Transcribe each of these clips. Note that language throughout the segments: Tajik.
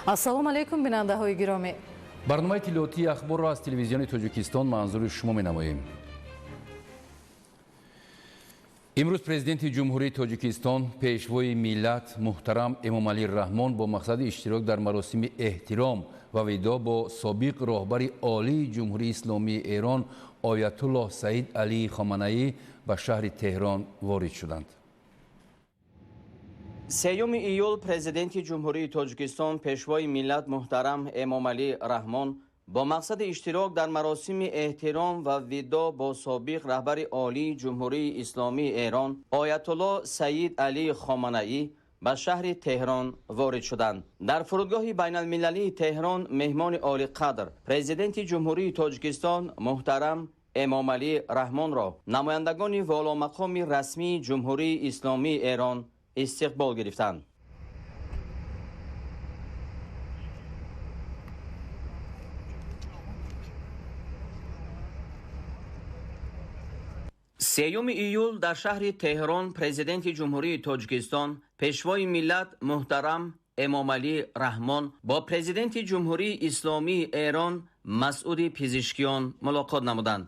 Ассалому алайкум, бинандаҳои гиромӣ. Барномаи иттилоотии ахборро аз телевизиони Тоҷикистон манзури шумо менамоем. Имрӯз президенти Ҷумҳурии Тоҷикистон, пешвои миллат муҳтарам Эмомалӣ Раҳмон бо мақсади иштирок дар маросими эҳтиром ва видоъ бо собиқ роҳбари олии Ҷумҳурии Исломии Эрон Оятуллоҳ Саид Алӣ Хоманаӣ ба шаҳри Теҳрон ворид шуданд. 3 июл президенти Ҷумҳурии Тоҷикистон, пешвои миллат муҳтарам Эмомалӣ Раҳмон бо мақсади иштирок дар маросими эҳтиром ва видоъ бо собиқ раҳбари олии Ҷумҳурии Исломии Эрон Оятуллоҳ Саид Алӣ Хоманаӣ ба шаҳри Теҳрон ворид шуданд. Дар фурудгоҳи байналмилалии Теҳрон меҳмони олиқадр президенти Ҷумҳурии Тоҷикистон муҳтарам Эмомалӣ Раҳмонро намояндагони воломақоми расмии Ҷумҳурии Исломии Эрон истиқбол гирифтанд. 3 июл дар шаҳри Теҳрон президенти Ҷумҳурии Тоҷикистон, пешвои миллат муҳтарам Эмомалӣ Раҳмон бо президенти Ҷумҳурии Исломии Эрон Масъуди Пизишкиён мулоқот намуданд.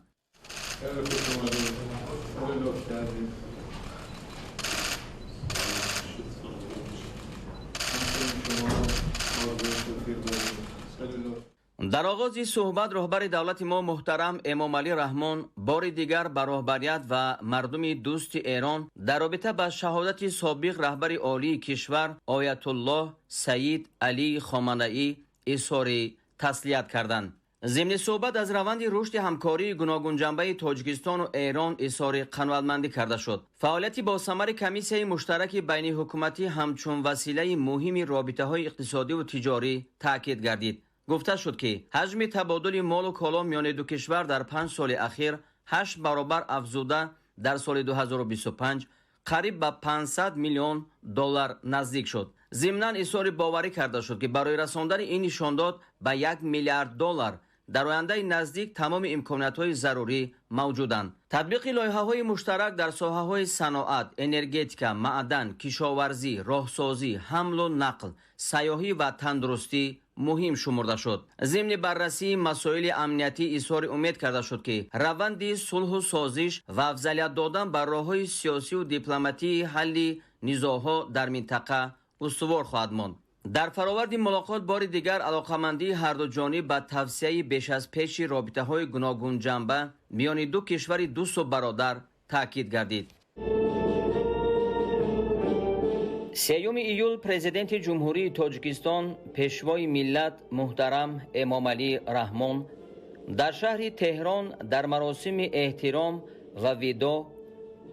Дар оғози суҳбат роҳбари давлати мо муҳтарам Эмомалӣ Раҳмон бори дигар ба роҳбарият ва мардуми дӯсти Эрон дар робита ба шаҳодати собиқ раҳбари олии кишвар Оятуллоҳ Саид Алӣ Хоманаӣ изҳори таслият карданд. Зимни суҳбат аз раванди рушди ҳамкории гуногунҷанбаи Тоҷикистону Эрон изҳори қаноатмандӣ карда шуд. Фаъолияти босамари комиссияи муштараки байниҳукуматӣ ҳамчун василаи муҳими робитаҳои иқтисодиву тиҷорӣ таъкид гардид. Гуфта шуд, ки ҳаҷми табодули молу коло миёни ду кишвар дар 5 соли ахир 8 баробар афзуда дар соли 2025 қариб ба 500 миллион доллар наздик шуд. Зимнан изҳори боварӣ карда шуд, ки барои расондани ин нишондод ба 1 миллиард доллар дар ояндаи наздик тамоми имкониятҳои зарурӣ мавҷуданд. Татбиқи лоиҳаҳои муштарак дар соҳаҳои саноат, энергетика, маъдан, кишоварзӣ, роҳсозӣ, ҳамлу нақл, сайёҳӣ ва тандурустӣ муҳим шумурда шуд. Зимни баррасии масоили амниятӣ изҳори умед карда шуд, ки раванди сулҳу созиш ва афзалият додан ба роҳҳои сиёсиву дипломатии ҳалли низоъҳо дар минтақа устувор хоҳад монд. Дар фароварди мулоқот бори дигар алоқамандии ҳарду ҷониб ба тавсияи беш аз пеши робитаҳои гуногунҷанба миёни ду кишвари дӯсту бародар таъкид гардид. 3 июл президенти Ҷумҳурии Тоҷикистон, пешвои миллат муҳтарам Эмомалӣ Раҳмон дар шаҳри Теҳрон дар маросими эҳтиром ва видоъ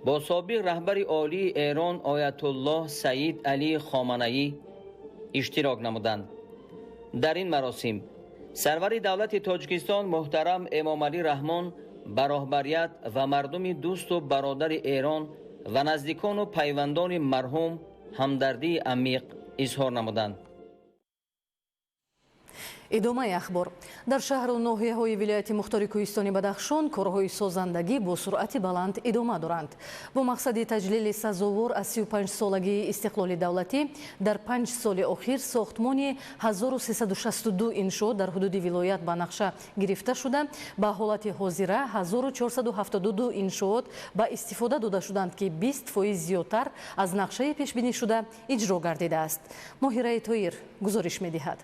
бо собиқ раҳбари олии Эрон Оятуллоҳ Саид Алӣ Хоманаӣ иштирок намуданд. Дар ин маросим сарвари давлати Тоҷикистон муҳтарам Эмомалӣ Раҳмон ба роҳбарият ва мардуми дӯсту бародари Эрон ва наздикону пайвандони марҳум ҳамдардии амиқ изҳор намуданд. Идомаи ахбор. Дар шаҳру ноҳияҳои вилояти мухтори кӯҳистони Бадахшон корҳои созандагӣ бо суръати баланд идома доранд. Бо мақсади таҷлили сазовор аз 35-солагии истиқлоли давлатӣ дар 5 соли охир сохтмони 1362 иншоот дар ҳудуди вилоят ба нақша гирифта шуда, ба ҳолати ҳозира 1472 иншоот ба истифода дода шуданд, ки 20% зиёдтар аз нақшаи пешбинишуда иҷро гардидааст. Моҳираи Тоир гузориш медиҳад.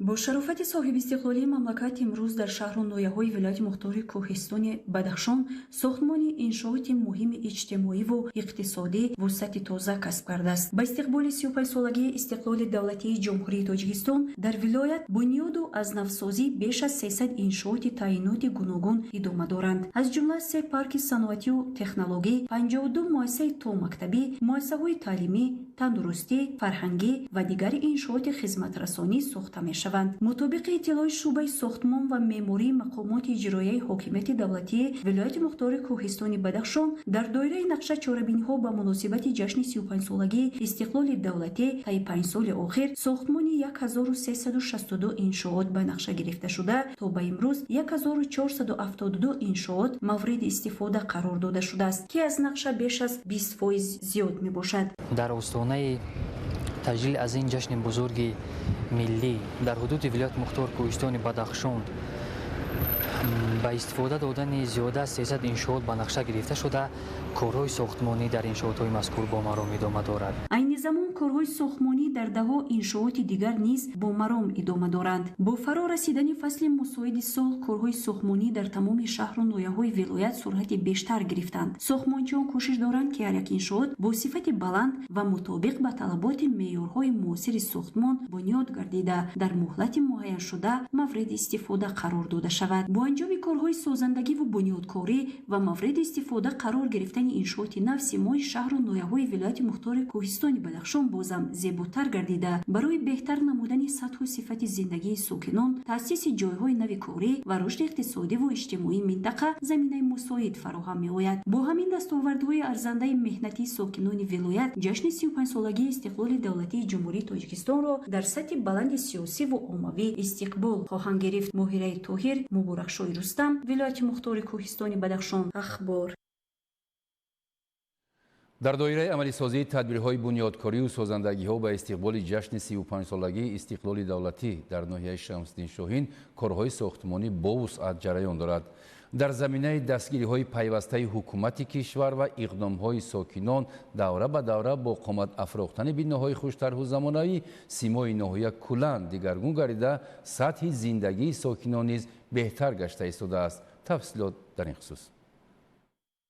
Бо шарофати соҳибистиқлолии мамлакат имрӯз дар шаҳру ноҳияҳои вилояти мухтори кӯҳистони Бадахшон сохтмони иншооти муҳими иҷтимоиву иқтисодӣ вусъати тоза касб кардааст. Ба истиқболи 35-солагии истиқлоли давлатии Ҷумҳурии Тоҷикистон дар вилоят бунёду аз навсозӣ беш аз 300 иншооти таъиноти гуногун идома доранд. Аз ҷумла се парки саноатию технологӣ, 52 муассисаи томактабӣ, муассисаҳои таълимӣ, тандурустӣ, фарҳангӣ ва дигар иншооти хизматрасонӣ сохта мешаванд. Мутобиқи иттилои шӯъбаи сохтмон ва меъмории мақомоти иҷроияи ҳокимияти давлатии вилояти мухтори кӯҳистони Бадахшон дар доираи нақша чорабиниҳо ба муносибати ҷашни 35-солагии истиқлоли давлатӣ таи 5 соли охир сохтмони 1362 иншоот ба нақша гирифта шуда, то ба имрӯз 1472 иншоот мавриди истифода қарор дода шудааст, ки аз нақша беш аз 20% зиёд мебошад. Дар остонаи Таҷлил аз ин ҷашни бузурги миллӣ дар ҳудуди вилояти мухтор Кӯҳистони Бадахшон ба истифода додани зиёда аз 300 иншоот ба нақша гирифта шуда, корҳои сохтмонӣ дар иншоотҳои мазкур бо маром идома дорад. Айни замон корҳои сохтмонӣ дар даҳҳо иншооти дигар низ бо маром идома доранд. Бо фаро расидани фасли мусоиди сол корҳои сохтмонӣ дар тамоми шаҳру ноҳияҳои вилоят суръати бештар гирифтанд. Сохтмончиён кӯшиш доранд, ки ҳар як иншоот бо сифати баланд ва мутобиқ ба талаботи меъёрҳои муосири сохтмон бунёд гардида, дар муҳлати муайяншуда мавриди истифода қарор дода шавад. Бо анҷоми корҳои созандагиву бунёдкорӣ ва мавриди истифода қарор гирифтани иншооти нав симои шаҳру ноҳияҳои вилояти мухтори Кӯҳистони Бадахшон бозам зеботар гардида, барои беҳтар намудани сатҳу сифати зиндагии сокинон, таъсиси ҷойҳои нави корӣ ва рушди иқтисодиву иҷтимоии минтақа заминаи мусоид фароҳам меояд. Бо ҳамин дастовардҳои арзандаи меҳнатии сокинони вилоят ҷашни 35-солагии истиқлоли давлатии Ҷумҳурии Тоҷикистонро дар сатҳи баланди сиёсиву оммавӣ истиқбол хоҳанд гирифт. Моҳираи Тоҳир, Муборакшоҳи Рустам, вилояти мухтори Кӯҳистони Бадахшон. Ахбор. Дар доираи амалисозии тадбирҳои бунёдкорию созандагиҳо ба истиқболи ҷашни 35-солагии истиқлоли давлатӣ дар ноҳияи Шамсиддин Шоҳин корҳои сохтмонӣ бо вусъат ҷараён дорад. Дар заминаи дастгириҳои пайвастаи ҳукумати кишвар ва иқдомҳои сокинон давра ба давра бо қомат афрохтани биноҳои хуштарҳу замонавӣ симои ноҳия куллан дигаргун гардида, сатҳи зиндагии сокинон низ беҳтар гашта истодааст. Тафсилот дар ин хусус.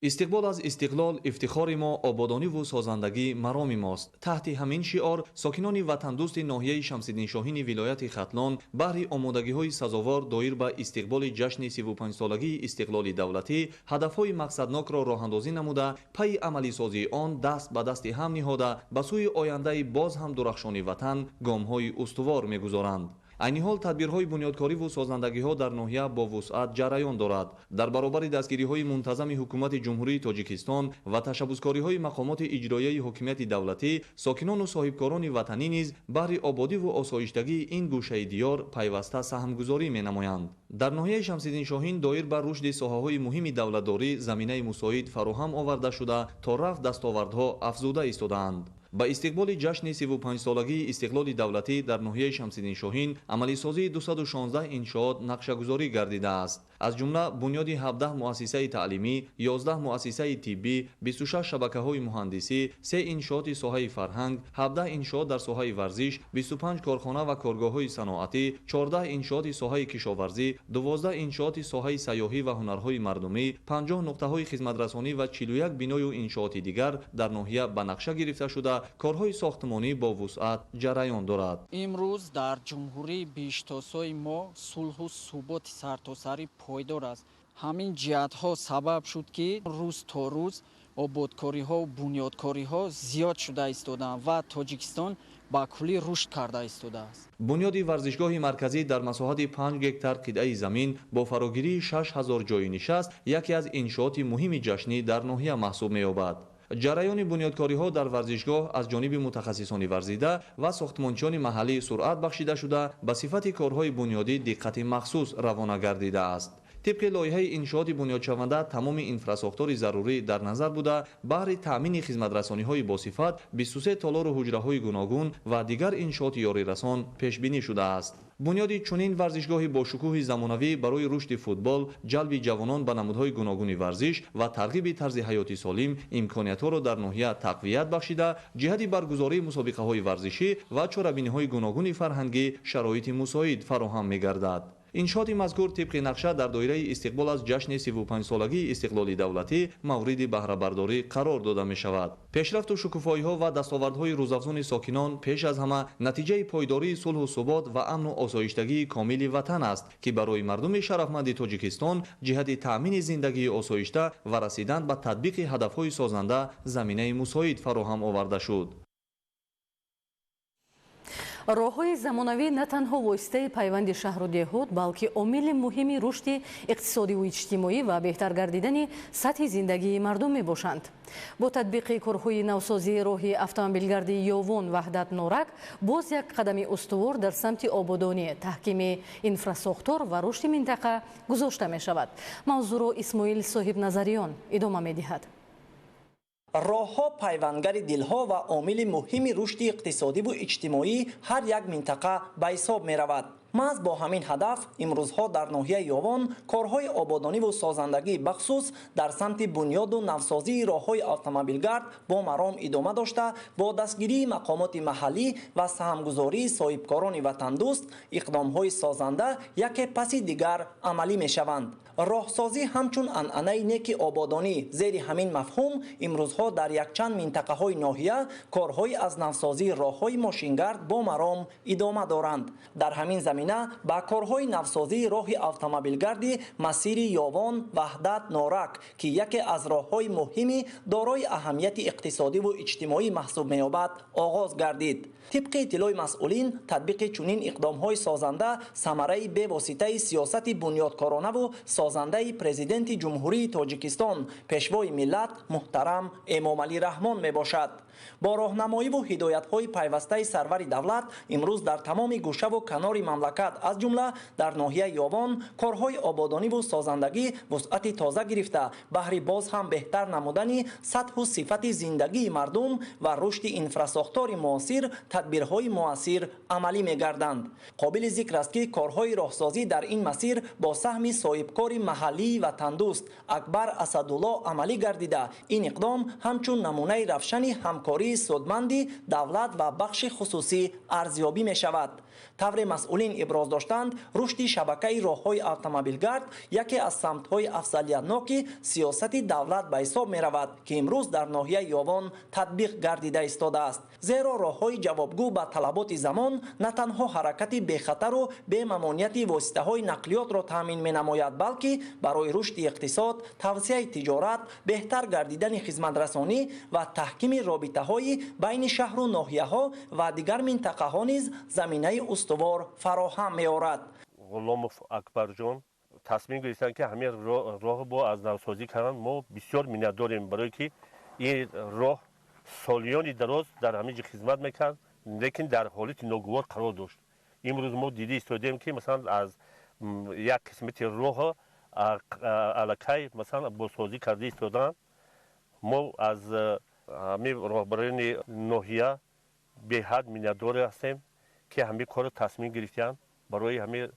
Истиқбол аз истиқлол ифтихори мо, ободониву созандагӣ мароми мост. Таҳти ҳамин шиор сокинони ватандӯсти ноҳияи Шамсиддин Шоҳини вилояти Хатлон баҳри омодагиҳои сазовор доир ба истиқболи ҷашни 35-солагии истиқлоли давлатӣ ҳадафҳои мақсаднокро роҳандозӣ намуда, пайи амалисозии он даст ба дасти ҳам ниҳода, ба сӯи ояндаи боз ҳам дурахшони ватан гомҳои устувор мегузоранд. Айни ҳол тадбирҳои бунёдкориву созандагиҳо дар ноҳия бо вусъат ҷараён дорад. Дар баробари дастгириҳои мунтазами ҳукумати Ҷумҳурии Тоҷикистон ва ташаббускориҳои мақомоти иҷроияи ҳокимияти давлатӣ, сокинону соҳибкорони ватанӣ низ баҳри ободиву осоиштагии ин гӯшаи диёр пайваста саҳмгузорӣ менамоянд. Дар ноҳияи Шамсиддин Шоҳин доир ба рушди соҳаҳои муҳими давлатдорӣ заминаи мусоид фароҳам оварда шуда, то рафт дастовардҳо афзуда истодаанд. Ба истиқболи ҷашни 35-солагии истиқлоли давлатӣ дар ноҳияи Шамсиддин Шоҳин амалисозии 216 иншоот нақшагузорӣ гардидааст. Аз ҷумла бунёди 17 муассисаи таълимӣ, 11 муассисаи тиббӣ, 26 шабакаҳои муҳандисӣ, 3 иншооти соҳаи фарҳанг, 17 иншоот дар соҳаи варзиш, 25 корхона ва коргоҳҳои саноатӣ, 14 иншооти соҳаи кишоварзӣ, 12 иншооти соҳаи сайёҳӣ ва ҳунарҳои мардумӣ, 50 нуқтаҳои хизматрасонӣ ва 41 биною иншооти дигар дар ноҳия ба нақша гирифта шуда, корҳои сохтмонӣ бо вусъат ҷараён дорад. Имрӯз дар ҷумҳурии биҳиштосои мо сулҳу суботи сартосарӣ пойдор аст. Ҳамин ҷиҳатҳо сабаб шуд, ки рӯз то рӯз ободкориҳо, бунёдкориҳо зиёд шуда истодаанд ва Тоҷикистон ба куллӣ рушд карда истодааст. Бунёди варзишгоҳи марказӣ дар масоҳати 5 гектар қитъаи замин бо фарогирии 6000 ҷойи нишаст яке аз иншооти муҳими ҷашнӣ дар ноҳия маҳсуб меёбад. Ҷараёни бунёдкориҳо дар варзишгоҳ аз ҷониби мутахассисони варзида ва сохтмончиёни маҳаллӣ суръат бахшида шуда, ба сифати корҳои бунёдӣ диққати махсус равона гардидааст. Тибқи лоиҳаи иншооти бунёдшаванда тамоми инфрасохтори зарурӣ дар назар буда, баҳри таъмини хизматрасониҳои босифат 23 толору ҳуҷраҳои гуногун ва дигар иншооти ёрирасон пешбинӣ шудааст. Бунёди чунин варзишгоҳи бошукӯҳи замонавӣ барои рушди футбол, ҷалби ҷавонон ба намудҳои гуногуни варзиш ва тарғиби тарзи ҳаёти солим имкониятҳоро дар ноҳия тақвият бахшида, ҷиҳати баргузории мусобиқаҳои варзишӣ ва чорабиниҳои гуногуни фарҳангӣ шароити мусоид фароҳам мегардад. Иншооти мазкур тибқи нақша дар доираи истиқбол аз ҷашни 35-солагии истиқлоли давлатӣ мавриди баҳрабардорӣ қарор дода мешавад. Пешрафту шукуфоиҳо ва дастовардҳои рӯзафзуни сокинон пеш аз ҳама натиҷаи пойдории сулҳу субот ва амну осоиштагии комили ватан аст, ки барои мардуми шарафманди Тоҷикистон ҷиҳати таъмини зиндагии осоишта ва расидан ба татбиқи ҳадафҳои созанда заминаи мусоид фароҳам оварда шуд. Роҳҳои замонавӣ на танҳо воситаи пайванди шаҳру деҳот, балки омили муҳими рушди иқтисодиву иҷтимоӣ ва беҳтар гардидани сатҳи зиндагии мардум мебошанд. Бо татбиқи корҳои навсозии роҳи автомобилгарди Ёвон Ваҳдат Норак боз як қадами устувор дар самти ободонӣ, таҳкими инфрасохтор ва рушди минтақа гузошта мешавад. Мавзӯъро Исмоил Соҳибназариён идома медиҳад. Роҳҳо пайвангари дилҳо ва омили муҳими рушди иқтисодиву иҷтимоии ҳар як минтақа ба ҳисоб меравад. Маҳз бо ҳамин ҳадаф имрӯзҳо дар ноҳияи Ёвон корҳои ободониву созандагӣ, бахусус дар самти бунёду навсозии роҳҳои автомобилгард бо маром идома дошта, бо дастгирии мақомоти маҳаллӣ ва саҳмгузории соҳибкорони ватандӯст иқдомҳои созанда яке паси дигар амалӣ мешаванд. Роҳсозӣ ҳамчун анъанаи неки ободонӣ, зери ҳамин мафҳум имрӯзҳо дар якчанд минтақаҳои ноҳия корҳои аз навсозии роҳҳои мошингард бо маром идома доранд. Дар ҳамин замина ба корҳои навсозии роҳи автомобилгарди масири Ёвон Ваҳдат Норак, ки яке аз роҳҳои муҳими дорои аҳамияти иқтисодиву иҷтимоӣ маҳсуб меёбад, оғоз гардид. Тибқи иттилои масъулин, татбиқи чунин иқдомҳои созанда самараи бевоситаи сиёсати бунёдкоронаву созандаи Президенти Ҷумҳурии Тоҷикистон, Пешвои миллат муҳтарам Эмомалӣ Раҳмон мебошад. Бо роҳнамоиву ҳидоятҳои пайвастаи сарвари давлат имрӯз дар тамоми гӯшаву канори мамлакат, аз ҷумла дар ноҳияи Ёвон, корҳои ободониву созандагӣ вусъати тоза гирифта, баҳри боз ҳам беҳтар намудани сатҳу сифати зиндагии мардум ва рушди инфрасохтори муосир тадбирҳои муассир амалӣ мегарданд. Қобили зикр аст, ки корҳои роҳсозӣ дар ин масир бо саҳми соҳибкори маҳаллии ватандӯст Акбар Асадулло амалӣ гардида, ин иқдом ҳамчун намунаи равшани ҳамкории судманди давлат ва бахши хусусӣ арзёбӣ мешавад. Тавре масъулин иброз доштанд, рушди шабакаи роҳҳои автомобилгард яке аз самтҳои афзалиятноки сиёсати давлат ба ҳисоб меравад, ки имрӯз дар ноҳияи Ёвон татбиқ гардида истодааст. Зеро роҳҳои ҷавобгӯ ба талаботи замон на танҳо ҳаракати бехатару бемамонияти воситаҳои нақлиётро таъмин менамояд, балки барои рушди иқтисод, тавсеаи тиҷорат, беҳтар гардидани хизматрасонӣ ва таҳкими робитаҳои байни шаҳру ноҳияҳо ва дигар минтақаҳо низ заминаи устувор фароҳам меорад. Ғуломов Акбарҷон тасмим гирифтанд, ки ҳамин роҳ бо аз навсозӣ карданд. Мо бисёр миннатдорем, барое ки ин роҳ солиёни дароз дар ҳамин ҷо хизмат мекард, лекин дар ҳолати ногувор қарор дошт. Имрӯз мо дида истодем, ки масалан аз як қисмати роҳо аллакай масалан бозсозӣ карда истодаанд. Мо аз ҳамин роҳбарони ноҳия беҳад миннатдор ҳастем, ки ҳамин корро тасмим гирифтаанд барои ҳамин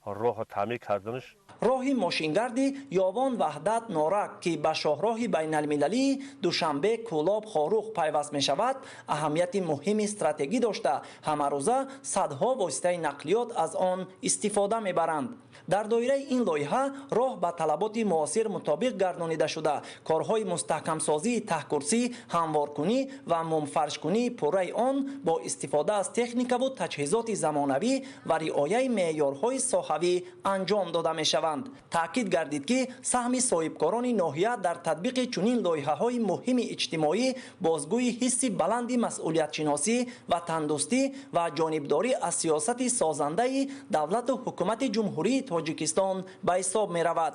роҳро таъмир карданаш. Роҳи мошингарди Ёвон Ваҳдат Норак, ки ба шоҳроҳи байналмилалии Душанбе Кӯлоб Хоруғ пайваст мешавад, аҳамияти муҳими стратегӣ дошта, ҳамарӯза садҳо воситаи нақлиёт аз он истифода мебаранд. Дар доираи ин лоиҳа роҳ ба талаботи муосир мутобиқ гардонида шуда, корҳои мустаҳкамсозии таҳкурсӣ, ҳамворкунӣ ва мумфаршкунии пурраи он бо истифода аз техникаву таҷҳизоти замонавӣ ва риояи меъёрҳои соҳавӣ анҷом дода мешаванд. Таъкид гардид, ки саҳми соҳибкорони ноҳия дар татбиқи чунин лоиҳаҳои муҳими иҷтимоӣ бозгӯи ҳисси баланди масъулиятшиносӣ, ватандӯстӣ ва ҷонибдорӣ аз сиёсати созандаи давлату ҳукумати Ҷумҳурии Тоҷикистон ба ҳисоб меравад.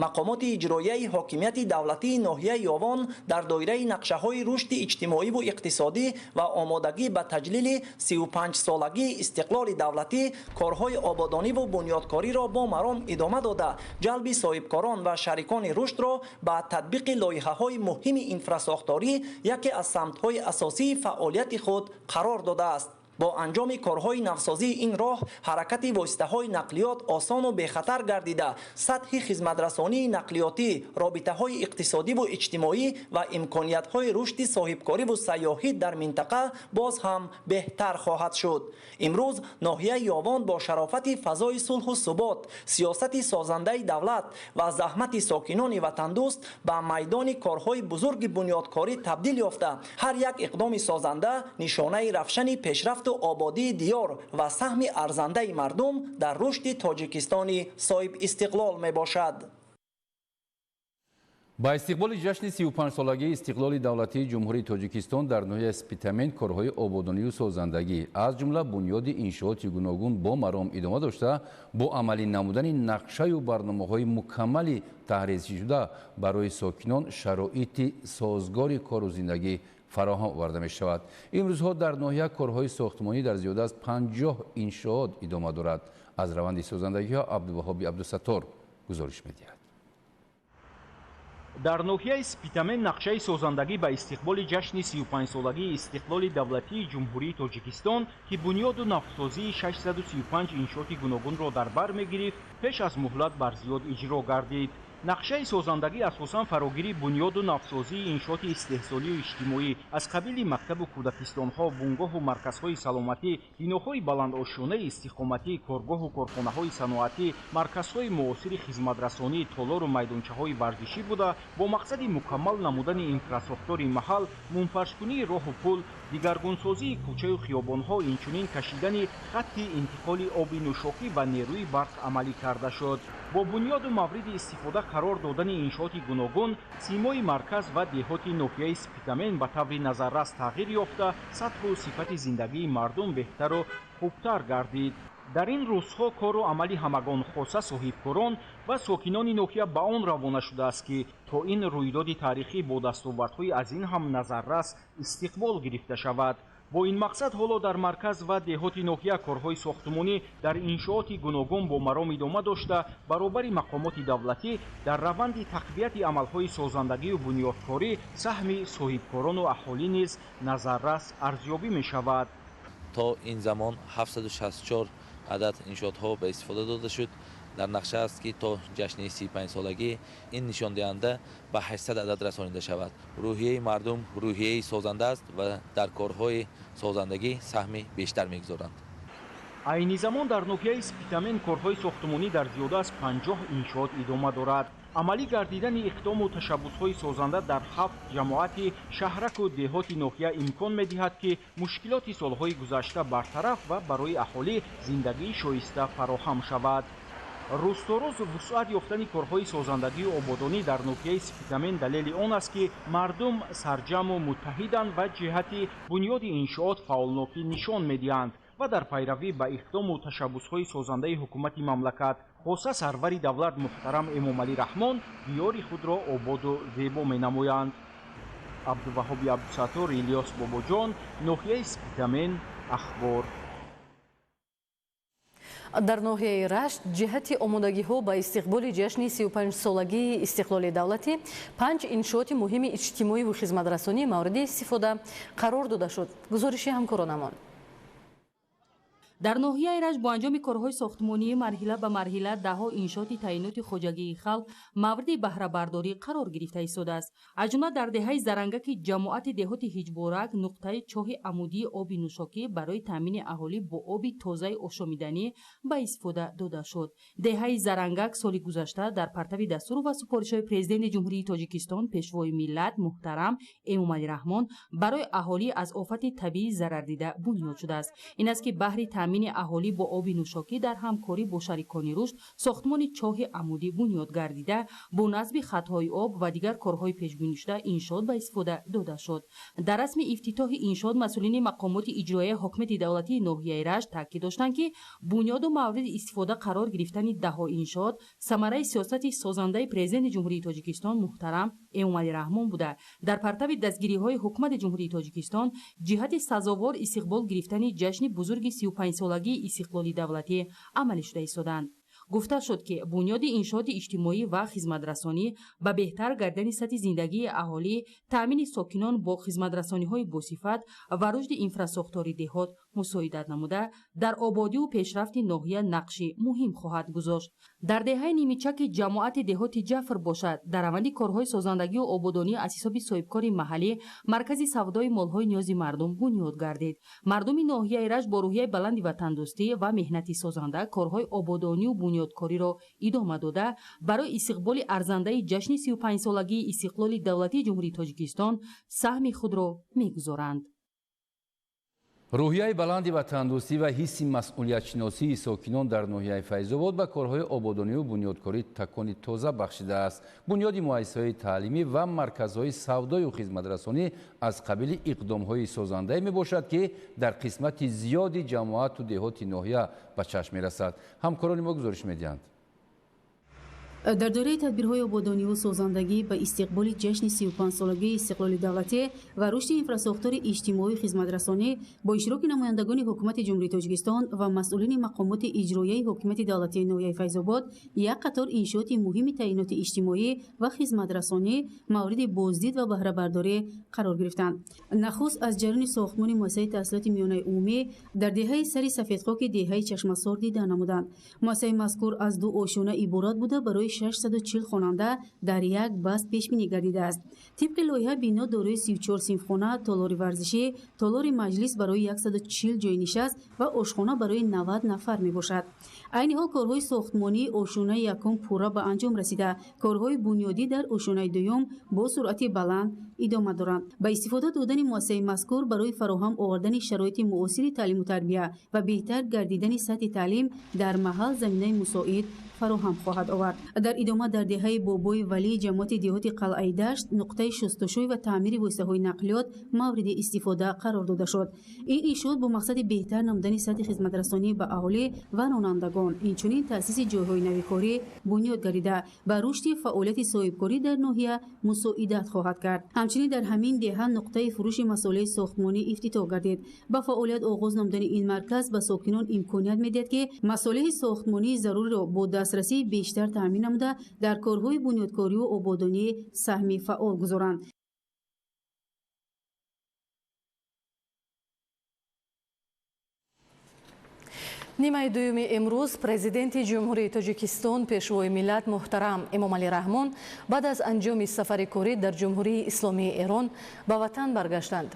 Мақомоти иҷроияи ҳокимияти давлатии ноҳияи Ёвон дар доираи нақшаҳои рушди иҷтимоиву иқтисодӣ ва омодагӣ ба таҷлили 35-солагии истиқлоли давлатӣ корҳои ободониву бунёдкориро бо маром идома дода, ҷалби соҳибкорон ва шарикони рушдро ба татбиқи лоиҳаҳои муҳими инфрасохторӣ яке аз самтҳои асосии фаъолияти худ қарор додааст. Бо анҷоми корҳои навсозии ин роҳ ҳаракати воситаҳои нақлиёт осону бехатар гардида, сатҳи хизматрасонии нақлиётӣ, робитаҳои иқтисодиву иҷтимоӣ ва имкониятҳои рушди соҳибкориву сайёҳӣ дар минтақа боз ҳам беҳтар хоҳад шуд. Имрӯз ноҳияи Ёвон бо шарофати фазои сулҳу субот, сиёсати созандаи давлат ва заҳмати сокинони ватандӯст ба майдони корҳои бузурги бунёдкорӣ табдил ёфта, ҳар як иқдоми созанда нишонаи равшани пешрафту ободии диёр ва саҳми арзандаи мардум дар рушди Тоҷикистони соҳибистиқлол мебошад. Ба истиқболи ҷашни 35-солагии истиқлоли давлатии Ҷумҳурии Тоҷикистон дар ноҳияи Спитамен корҳои ободонию созандагӣ, аз ҷумла бунёди иншооти гуногун бо маром идома дошта, бо амалӣ намудани нақшаю барномаҳои мукаммали таҳризшуда барои сокинон шароити созгори кору зиндагӣ фароҳам оварда мешавад. Имрӯзҳо дар ноҳия корҳои сохтмонӣ дар зиёда аз 50 иншоот идома дорад. Аз раванди созандагиҳо Абдуваҳоби Абдусаттор гузориш медиҳад. Дар ноҳияи Спитамен нақшаи созандагӣ ба истиқболи ҷашни 35-солагии истиқлоли давлатии Ҷумҳурии Тоҷикистон, ки бунёду навсозии 635 иншооти гуногунро дар бар мегирифт, пеш аз муҳлат барзиёд иҷро гардид. Нақшаи созандагӣ асосан фарогири бунёду навсозии иншооти истеҳсолию иҷтимоӣ аз қабили мактабу кӯдакистонҳо, бунгоҳу марказҳои саломатӣ, биноҳои баландошёнаи истиқоматӣ, коргоҳу корхонаҳои саноатӣ, марказҳои муосири хизматрасонӣ, толору майдончаҳои варзишӣ буда, бо мақсади мукаммал намудани инфрасохтори маҳал, мунфаршкунии роҳу пул, дигаргунсозии кӯчаю хиёбонҳо, инчунин кашидани хатти интиқоли оби нӯшокӣ ва нерӯи барқ амалӣ карда шуд. Бо бунёду мавриди истифода қарор додани иншооти гуногун, симои марказ ва деҳоти ноҳияи Спитамен ба таври назаррас тағйир ёфта, сатҳу сифати зиндагии мардум беҳтару хубтар гардид. Дар ин рӯзҳо кору амали ҳамагон, хоса соҳибкорон ва сокинони ноҳия ба он равона шудааст, ки то ин рӯйдоди таърихӣ бо дастовардҳои аз ин ҳам назаррас истиқбол гирифта шавад. Бо ин мақсад ҳоло дар марказ ва деҳоти ноҳия корҳои сохтмонӣ дар иншооти гуногун бо маром идома дошта, баробари мақомоти давлатӣ дар раванди тақвияти амалҳои созандагию бунёдкорӣ саҳми соҳибкорону аҳолӣ низ назаррас арзёбӣ мешавад. То ин замон 764 адад иншоотҳо ба истифода дода шуд. Дар нақша аст, ки то ҷашни 35-солагӣ ин нишондиҳанда ба 800 адад расонида шавад. Рӯҳияи мардум рӯҳияи созанда аст ва дар корҳои созандагӣ саҳми бештар мегузоранд. Айни замон дар ноҳияи Спитамен корҳои сохтмонӣ дар зиёда аз 50 иншоот идома дорад. Амалӣ гардидани иқдому ташаббусҳои созанда дар 7 ҷамоати шаҳраку деҳоти ноҳия имкон медиҳад, ки мушкилоти солҳои гузашта бартараф ва барои аҳолӣ зиндагии шоиста фароҳам шавад. Рӯз то рӯз вусъат ёфтани корҳои созандагию ободонӣ дар ноҳияи Спитамен далели он аст, ки мардум сарҷамъу муттаҳиданд ва ҷиҳати бунёди иншоот фаъолнокӣ нишон медиҳанд ва дар пайравӣ ба иқдому ташаббусҳои созандаи ҳукумати мамлакат, хоса сарвари давлат муҳтарам Эмомалӣ Раҳмон, диёри худро ободу зебо менамоянд. Абдуваҳоби Абдусаттор, Илёс Бобоҷон, ноҳияи Спитамен, Ахбор. Дар ноҳияи Рашт ҷиҳати омодагиҳо ба истиқболи ҷашни 35-солагии истиқлоли давлатӣ 5 иншооти муҳими иҷтимоиву хизматрасонӣ мавриди истифода қарор дода шуд. Гузориши ҳамкоронамон. Дар ноҳияи Рашт бо анҷоми корҳои сохтмонӣ марҳила ба марҳила даҳҳо иншооти таъиноти хоҷагии халқ мавриди баҳрабардорӣ қарор гирифта истодааст. Аз ҷумла дар деҳаи Зарангаки ҷамоати деҳоти Ҳиҷборак нуқтаи чоҳи амудии оби нӯшокӣ барои таъмини аҳолӣ бо оби тозаи ошомиданӣ ба истифода дода шуд. Деҳаи Зарангак соли гузашта дар партави дастуру ва супоришҳои Президенти Ҷумҳурии Тоҷикистон, Пешвои миллат муҳтарам Эмомалӣ Раҳмон барои аҳолӣ аз офати табиӣ зарардида бунёд шудааст. Ин аст, ки баҳри таъмини аҳолӣ бо оби нӯшокӣ дар ҳамкорӣ бо шарикони рушд сохтмони чоҳи амудӣ бунёд гардида, бо насби хатҳои об ва дигар корҳои пешбинишуда иншоот ба истифода дода шуд. Дар расми ифтитоҳи иншоот масъулини мақомоти иҷроияи ҳокимияти давлатии ноҳияи Рашт таъкид доштанд, ки бунёду мавриди истифода қарор гирифтани даҳҳо иншоот самараи сиёсати созандаи Президенти Ҷумҳурии Тоҷикистон муҳтарам Эмомалӣ Раҳмон буда, дар партави дастгириҳои ҳукумати Ҷумҳурии Тоҷикистон ҷиҳати сазовор истиқбол гирифтани ҷашни бузурги 35-солагии истиқлоли давлатӣ амалӣ шуда истоданд. Гуфта шуд, ки бунёди иншооти иҷтимоӣ ва хизматрасонӣ ба беҳтар гардидани сатҳи зиндагии аҳолӣ, таъмини сокинон бо хизматрасониҳои босифат ва рушди инфрасохтори деҳот мусоидат намуда, дар ободиву пешрафти ноҳия нақши муҳим хоҳад гузошт. Дар деҳаи Нимичаки ҷамоати деҳоти Ҷафр бошад, дар раванди корҳои созандагию ободонӣ аз ҳисоби соҳибкори маҳаллӣ маркази савдои молҳои ниёзи мардум бунёд гардид. Мардуми ноҳияи Рашт бо рӯҳияи баланди ватандӯстӣ ва меҳнати созанда корҳои ободонию бунёдкориро идома дода, барои истиқболи арзандаи ҷашни 35-солагии истиқлоли давлатии Ҷумҳурии Тоҷикистон саҳми худро мегузоранд. Рӯҳияи баланди ватандӯстӣ ва ҳисси масъулиятшиносии сокинон дар ноҳияи Файзобод ба корҳои ободонию бунёдкорӣ такони тоза бахшидааст. Бунёди муассисаҳои таълимӣ ва марказҳои савдою хизматрасонӣ аз қабили иқдомҳои созандае мебошад, ки дар қисмати зиёди ҷамоату деҳоти ноҳия ба чашм мерасад. Ҳамкорони мо гузориш медиҳанд. Дар доираи тадбирҳои ободониву созандагӣ ба истиқболи ҷашни 35-солагии истиқлоли давлатӣ ва рушди инфрасохтори иҷтимоию хизматрасонӣ бо иштироки намояндагони ҳукумати Ҷумҳурии Тоҷикистон ва масъулини мақомоти иҷроияи ҳокимияти давлатии ноҳияи Файзобод як қатор иншооти муҳими таъиноти иҷтимоӣ ва хизматрасонӣ мавриди боздид ва баҳрабардорӣ қарор гирифтанд. Нахуст аз ҷараёни сохтмони муассисаи таҳсилоти миёнаи умумӣ дар деҳаи Сари Сафедхоки деҳаи Чашмасор дида намуданд. Муассисаи мазкур аз ду ошёна иборат буда, барои 640 хонанда дар як баст пешбинӣ гардидааст. Тибқи лоиҳа бино дорои 34 синфхона, толори варзишӣ, толори маҷлис барои 140 ҷойи нишаст ва ошхона барои 90 нафар мебошад. Айни ҳол корҳои сохтмонии ошёнаи якум пурра ба анҷом расида, корҳои бунёдӣ дар ошёнаи дуюм бо суръати баланд идома доранд. Ба истифода додани муассисаи мазкур барои фароҳам овардани шароити муосири таълиму тарбия ва беҳтар гардидани сатҳи таълим дар маҳал заминаи мусоид фароҳам хоҳад овард. Дар идома дар деҳаи Бобои Валӣ ҷамоати деҳоти Қалъаи Дашт нуқтаи шустушӯй ва таъмири воситаҳои нақлиёт мавриди истифода қарор дода шуд. Ин иншоот бо мақсади беҳтар намудани сатҳи хизматрасонӣ ба аҳолӣ ва ронандагон, инчунин таъсиси ҷойҳои нави корӣ бунёд гардида, ба рушди фаъолияти соҳибкорӣ дар ноҳия мусоидат хоҳад кард. Ҳамчунин дар ҳамин деҳа нуқтаи фурӯши масолеҳи сохтмонӣ ифтитоҳ гардид. Ба фаъолият оғоз намудани ин марказ ба сокинон имконият медиҳад, ки масолеҳи сохтмонии заруриро бо дастрасии бештар таъмин намуда, дар корҳои бунёдкориву ободонӣ саҳми фаъол гузоранд. Нимаи дуюми имрӯз президенти Ҷумҳурии Тоҷикистон, пешвои миллат муҳтарам Эмомалӣ Раҳмон баъд аз анҷоми сафари корӣ дар Ҷумҳурии Исломии Эрон ба ватан баргаштанд.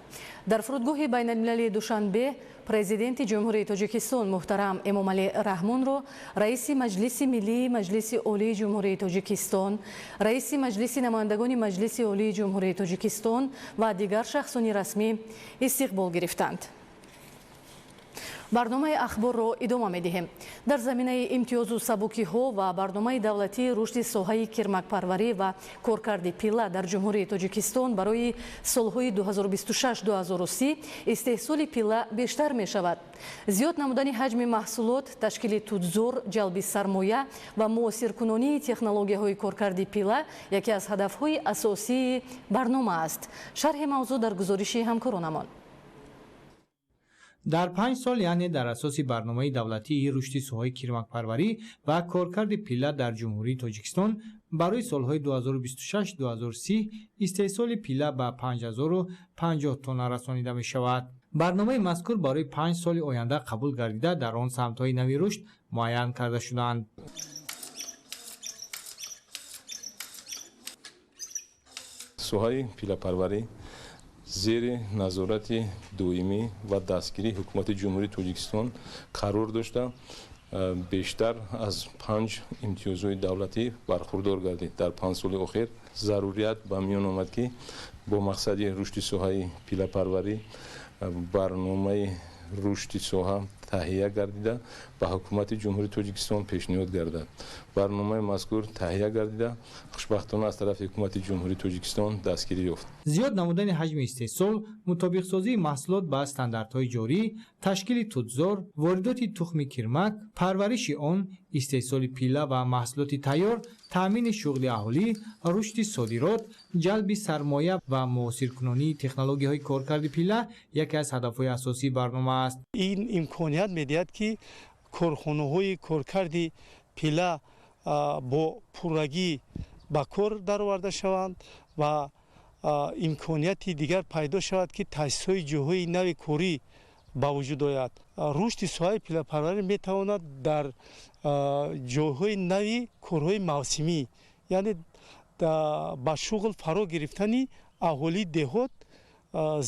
Дар фурудгоҳи байналмилалии Душанбе президенти Ҷумҳурии Тоҷикистон муҳтарам Эмомалӣ Раҳмонро раиси Маҷлиси Миллии Маҷлиси Олии Ҷумҳурии Тоҷикистон, раиси Маҷлиси намояндагони Маҷлиси Олии Ҷумҳурии Тоҷикистон ва дигар шахсони расмӣ истиқбол гирифтанд. Барномаи ахборро идома медиҳем. Дар заминаи имтиёзу сабукиҳо ва барномаи давлатии рушди соҳаи кирмакпарварӣ ва коркарди пилла дар Ҷумҳурии Тоҷикистон барои солҳои 2026-2030 истеҳсоли пилла бештар мешавад. Зиёд намудани ҳаҷми маҳсулот, ташкили тутзор, ҷалби сармоя ва муосиркунонии технологияҳои коркарди пилла яке аз ҳадафҳои асосии барнома аст. Шарҳи мавзӯъ дар гузориши ҳамкоронамон. Дар 5 сол, яъне дар асоси барномаи давлатии рушди соҳаи кирмакпарварӣ ва коркарди пилла дар Ҷумҳурии Тоҷикистон барои солҳои 2026-2030 истеҳсоли пилла ба 5050 тонна расонида мешавад. Барномаи мазкур барои 5 соли оянда қабул гардида, дар он самтҳои нави рушд муайян карда шудаанд. Соҳаи пиллапарварӣ зери назорати доимӣ ва дастгирии ҳукумати Ҷумҳурии Тоҷикистон қарор дошта, бештар аз 5 имтиёзҳои давлатӣ бархурдор гардид. Дар 5 соли охир зарурият ба миён омад, ки бо мақсади рушди соҳаи пиллапарварӣ барномаи рушди соҳа таҳия гардида, ба ҳукумати Ҷумҳурии Тоҷикистон пешниҳод гардад. Барномаи мазкур таҳия гардида, хушбахтона аз тарафи ҳукумати Ҷумҳурии Тоҷикистон дастгирӣ ёфт. Зиёд намудани ҳаҷми истеҳсол, мутобиқсозии маҳсулот ба стандартҳои ҷорӣ, ташкили тутзор, воридоти тухми кирмак, парвариши он, истеҳсоли пилла ва маҳсулоти тайёр, таъмини шуғли аҳолӣ, рушди содирот, ҷалби сармоя ва муосиркунонии технологияҳои коркарди пилла яке аз ҳадафҳои асосии барнома аст. Ин имконият медиҳад, ки корхонаҳои коркарди пилла бо пуррагӣ ба кор дароварда шаванд ва имконияти дигар пайдо шавад, ки таъсисҳои ҷойҳои нави корӣ ба вуҷуд ояд. Рушди соҳаи пиллапарварӣ метавонад дар ҷойҳои нави корҳои мавсимӣ, яъне ба шуғл фаро гирифтани аҳолии деҳот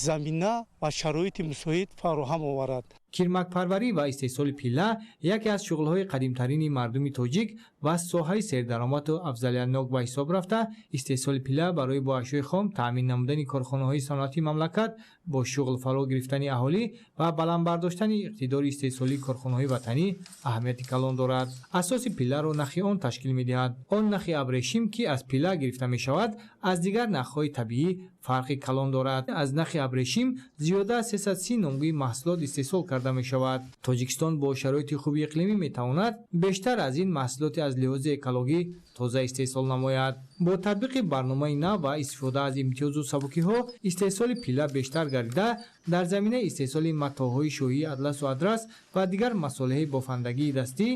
замина ва шароити мусоид фароҳам оварад. Кирмакпарварӣ ва истеҳсоли пилла яке аз шуғлҳои қадимтарини мардуми тоҷик ва соҳаи сердаромаду афзалиятнок ба ҳисоб рафта, истеҳсоли пилла барои бо ашёи хом таъмин намудани корхонаҳои саноатии мамлакат, бо шуғл фаро гирифтани аҳолӣ ва баланд бардоштани иқтидори истеҳсолии корхонаҳои ватанӣ аҳамияти калон дорад. Асоси пилларо нахи он ташкил медиҳад. Он нахи абрешим, ки аз пилла гирифта мешавад, аз дигар нахҳои табиӣ фарқи калон дорад. Аз нахи абрешим зиёда аз 330 номгӯи маҳсулот истеҳсол карда карда мешавад. Тоҷикистон бо шароити хуби иқлимӣ метавонад бештар аз ин маҳсулоти аз лиҳози экологӣ тоза истеҳсол намояд. Бо татбиқи барномаи нав ва истифода аз имтиёзу сабукиҳо истеҳсоли пилла бештар гардида, дар заминаи истеҳсоли матоъҳои шоҳии атласу адрас ва дигар масолеҳи бофандагии дастӣ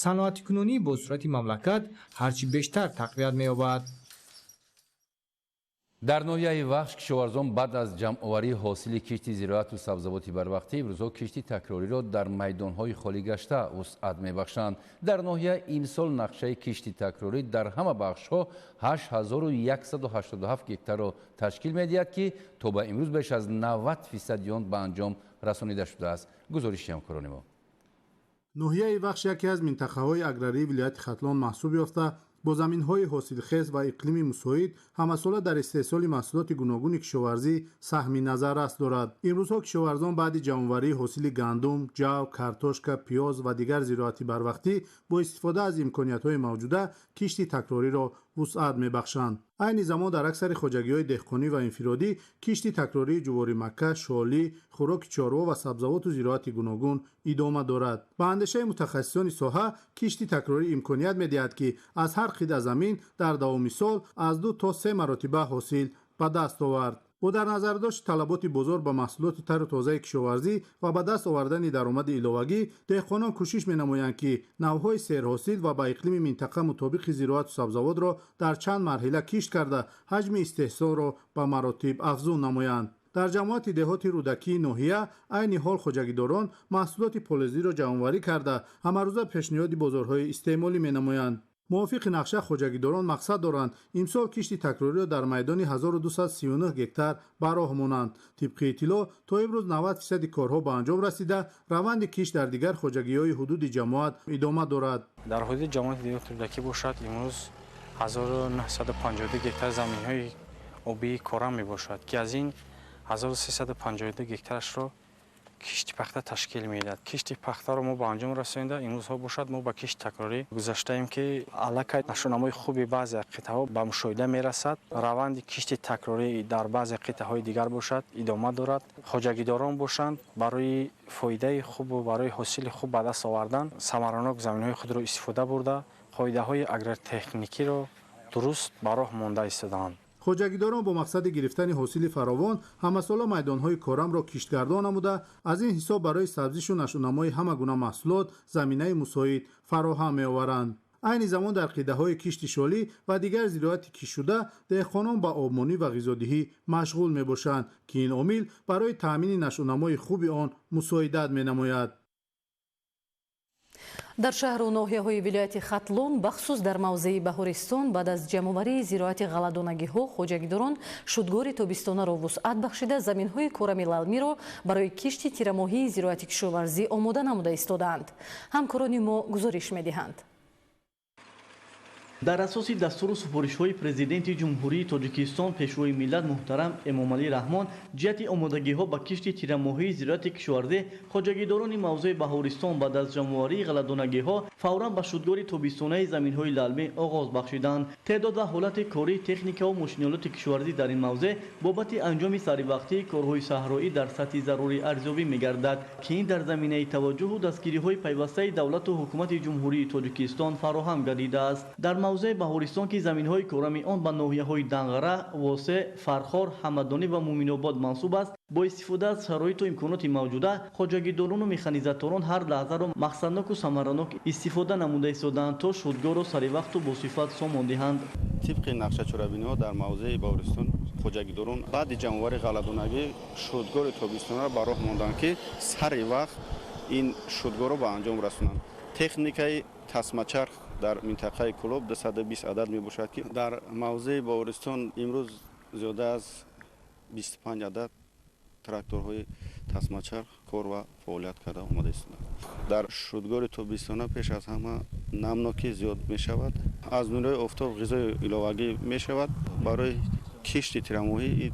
саноатикунонии бо суръати мамлакат ҳарчи бештар тақвият меёбад. Дар ноҳияи Вахш кишоварзон баъд аз ҷамъоварии ҳосили кишти зироату сабзавоти барвақтӣ имрӯзҳо кишти такрориро дар майдонҳои холӣ гашта вусъат мебахшанд. Дар ноҳия имсол нақшаи кишти такрорӣ дар ҳама бахшҳо 8187 гектарро ташкил медиҳад, ки то ба имрӯз беш аз 90% он ба анҷом расонида шудааст. Гузориши ҳамкорони мо. Ноҳияи Вахш яке аз минтақаҳои аграрии вилояти Хатлон маҳсуб ёфта, бо заминҳои ҳосилхез ва иқлими мусоид ҳамасола дар истеҳсоли маҳсулоти гуногуни кишоварзӣ саҳми назаррас дорад. Имрӯзҳо кишоварзон баъди ҷамъоварии ҳосили гандум, ҷав, картошка, пиёз ва дигар зироати барвақтӣ бо истифода аз имкониятҳои мавҷуда кишти такрориро вусъат мебахшанд. Айни замон дар аксари хоҷагиҳои деҳқонӣ ва инфиродӣ кишти такрории ҷуворимакка, шолӣ, хӯроки чорво ва сабзавоту зироати гуногун идома дорад. Ба андешаи мутахассисони соҳа, кишти такрорӣ имконият медиҳад, ки аз ҳар қитъа замин дар давоми сол аз 2 то 3 маротиба ҳосил ба даст овард. Бо дар назардошти талаботи бозор ба маҳсулоти тару тозаи кишоварзӣ ва ба даст овардани даромади иловагӣ, деҳқонон кӯшиш менамоянд, ки навъҳои серҳосил ва ба иқлими минтақа мутобиқи зироату сабзавотро дар чанд марҳила кишт карда, ҳаҷми истеҳсолро ба маротиб афзун намоянд. Дар ҷамоати деҳоти Рӯдакии ноҳия айни ҳол хоҷагидорон маҳсулоти полезиро ҷамъоварӣ карда, ҳамарӯза пешниҳоди бозорҳои истеъмолӣ менамоянд. Мувофиқи нақша хоҷагидорон мақсад доранд имсол кишти такрориро дар майдони 1239 гектар ба роҳ монанд. Тибқи иттилоъ, то имрӯз 90% корҳо ба анҷом расида, раванди кишт дар дигар хоҷагиҳои ҳудуди ҷамоат идома дорад. Дар ҳудуди ҷамоати деҳоти Рӯдакӣ бошад, имрӯз 1952 гектар заминҳои обии кора мебошад, ки аз ин 1352 гектарашро кишти пахта ташкил медиҳад. Кишти пахтаро мо ба анҷом расонида, имрӯзҳо бошад мо ба кишти такрорӣ гузаштаем, ки аллакай нашъунамои хуби баъзе қитъаҳо ба мушоҳида мерасад. Раванди кишти такрорӣ дар баъзе қитъаҳои дигар бошад идома дорад. Хоҷагидорон бошанд барои фоидаи хубу барои ҳосили хуб ба даст овардан самаранок заминҳои худро истифода бурда, қоидаҳои агротехникиро дуруст ба роҳ монда истодаанд. Хоҷагидорон бо мақсади гирифтани ҳосили фаровон ҳамасола майдонҳои корамро киштгардон намуда, аз ин ҳисоб барои сабзишу нашъунамои ҳама гуна маҳсулот заминаи мусоид фароҳам меоваранд. Айни замон дар қитъаҳои кишти шолӣ ва дигар зироати киштшуда деҳқонон ба обмонӣ ва ғизодиҳӣ машғул мебошанд, ки ин омил барои таъмини нашъунамои хуби он мусоидат менамояд. Дар шаҳру ноҳияҳои вилояти Хатлон, бахусус дар мавзеи Баҳористон, баъд аз ҷамъоварии зироати ғалладонагиҳо хоҷагидорон шудгори тобистонаро вусъат бахшида, заминҳои корами лалмиро барои кишти тирамоҳии зироати кишоварзӣ омода намуда истодаанд. Ҳамкорони мо гузориш медиҳанд. Дар асоси дастуру супоришҳои Президенти Ҷумҳурии Тоҷикистон Пешвои миллат муҳтарам Эмомалӣ Раҳмон ҷиҳати омодагиҳо ба кишти тирамоҳии зироати кишоварзӣ хоҷагидорони мавзеи Баҳористон баъд аз ҷамъоварии ғалладонагиҳо фавран ба шудгори тобистонаи заминҳои лалмӣ оғоз бахшиданд. Теъдод ва ҳолати кории техникаву мошинолоти кишоварзӣ дар ин мавзеъ бобати анҷоми саривақтии корҳои саҳроӣ дар сатҳи зарурӣ арзёбӣ мегардад, ки ин дар заминаи таваҷҷӯҳу дастгириҳои пайвастаи давлату ҳукумати Ҷумҳурии Тоҷикистон фароҳам гардидааст. Дар мавзеи Баҳористон, ки заминҳои корами он ба ноҳияҳои Данғара, Восе, Фархор, Ҳамадонӣ ва Муминобод мансуб аст, бо истифода аз шароиту имконоти мавҷуда хоҷагидорону механизаторон ҳар лаҳзаро мақсадноку самаранок истифода намуда истодаанд, то шудгорро саривақту босифат сомон диҳанд. Тибқи нақша чорабиниҳо дар мавзеи Баҳористон хоҷагидорон баъди ҷамъоварии ғалладонагӣ шудгори тобистонаро ба роҳ монданд, ки сари вақт ин шудгорро ба анҷом расонанд. Техникаи тасмачарх дар минтақаи Кӯлоб 220 адад мебошад, ки дар мавзеи Баҳористон имрӯз зиёда аз 25 адад тракторҳои тасмачарх кор ва фаъолият карда омода истодаанд. Дар шудгори тобистона пеш аз ҳама намнокӣ зиёд мешавад, аз нурҳои офтоб ғизои иловагӣ мешавад, барои кишти тирамоҳӣ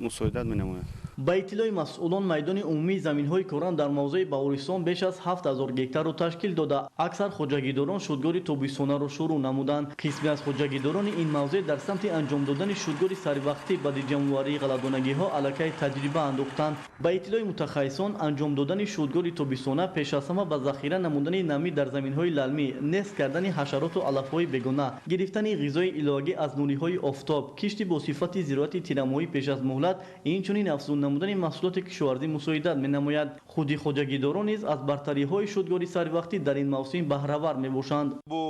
мусоидат менамояд. Ба иттилои масъулон, майдони умумии заминҳои корам дар мавзеи Баҳористон беш аз 7000 гектарро ташкил дода, аксар хоҷагидорон шудгори тобистонаро шурӯъ намуданд. Қисме аз хоҷагидорони ин мавзеъ дар самти анҷом додани шудгори саривақтӣ баъди ҷамъоварии ғалладонагиҳо аллакай таҷриба андохтанд. Ба иттилои мутахассисон, анҷом додани шудгори тобистона пеш аз ҳама ба захира намудани намӣ дар заминҳои лалмӣ, нест кардани ҳашароту алафҳои бегона, гирифтани ғизои иловагӣ аз нуриҳои офтоб, кишти бо сифати зироати тирамоҳӣ пеш аз муҳлат, инчунин афзун намудани маҳсулоти кишоварзӣ мусоидат менамояд. Худи хоҷагидорон низ аз бартариҳои шудгори саривақтӣ дар ин мавсим баҳравар мебошанд. Бо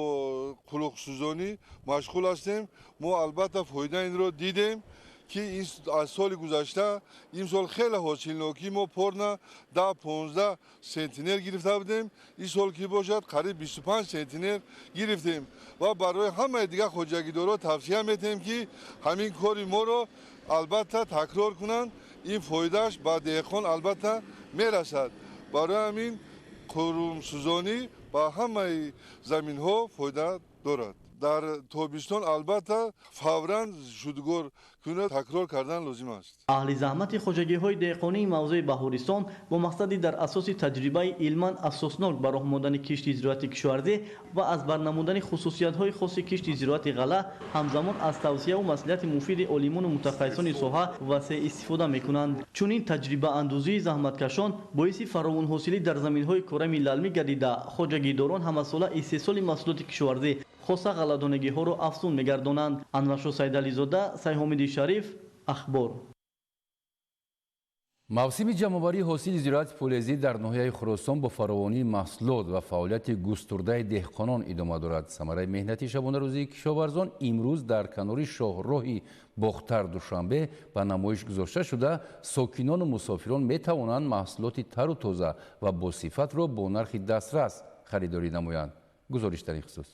қулуқсӯзонӣ машғул ҳастем. Мо албатта фоида инро дидем, ки аз соли гузашта имсол хеле ҳосилнокӣ мо порна 10-15 сентинер гирифта будем. Ин сол ки бошад, қариб 25 сентинер гирифтем ва барои ҳамаи дигар хоҷагидорон тавсия метиҳем, ки ҳамин кори моро албатта такрор кунанд. Ин фоидааш ба деҳқон албатта мерасад. Барои ҳамин қурумсӯзонӣ ба ҳамаи заминҳо фоида дорад. Дар тобистон албатта фавран шудгор кунад, такрор кардан лозим аст. Аҳли заҳмати хоҷагиҳои деҳқонии мавзеи Баҳористон бо мақсади дар асоси таҷрибаи илман асоснок ба роҳ мондани кишти зироати кишоварзӣ ва аз бар намудани хусусиятҳои хоси кишти зироати ғалла, ҳамзамон аз тавсияву маслиҳати муфиди олимону мутахассисони соҳа васеъ истифода мекунанд. Чунин таҷрибаандӯзии заҳматкашон боиси фаровонҳосилӣ дар заминҳои корами лалмӣ гардида, хоҷагидорон ҳамасола истеҳсоли маҳсулоти кишоварзӣ, хоса ғалладонагиҳоро афзун мегардонанд. Анваршо Сайдализода, Сайҳомиди Шариф, Ахбор. Мавсими ҷамъоварии ҳосили зироати полезӣ дар ноҳияи Хуросон бо фаровонии маҳсулот ва фаъолияти густурдаи деҳқонон идома дорад. Самараи меҳнати шабонарӯзии кишоварзон имрӯз дар канори шоҳроҳи Бохтар Душанбе ба намоиш гузошта шуда, сокинону мусофирон метавонанд маҳсулоти тару тоза ва босифатро бо нархи дастрас харидорӣ намоянд. Гузориш дар ин хусус.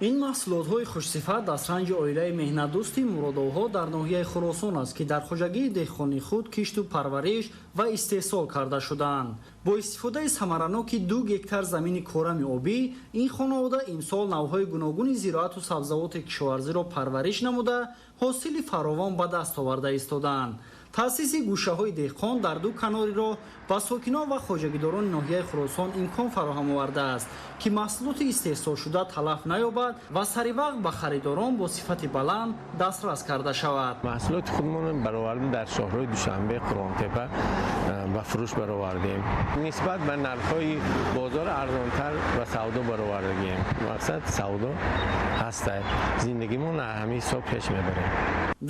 Ин маҳсулотҳои хушсифат дастранҷи оилаи меҳнатдӯсти Муродовҳо дар ноҳияи Хуросон аст, ки дар хоҷагии деҳқонии худ кишту парвариш ва истеҳсол карда шудаанд. Бо истифодаи самараноки 2 гектар замини корами обӣ, ин хонавода имсол навъҳои гуногуни зироату сабзавоти кишоварзиро парвариш намуда, ҳосили фаровон ба даст оварда истодаанд. Таъсиси гӯшаҳои деҳқон дар ду канори роҳ ба сокинон ва хоҷагидорони ноҳияи Хуросон имкон фароҳам овардааст, ки маҳсулоти истеҳсолшуда талаф наёбад ва саривақт ба харидорон бо сифати баланд дастрас карда шавад. Маҳсулоти худмонро баровардем дар шоҳроҳи Душанбе, Қурғонтепа ба фурӯш баровардем. Нисбат ба нархҳои бозор арзонтар ба савдо баровардагием. Мақсад савдо ҳаста. Зиндагимон ҳамин ҳисоб пеш мебарем.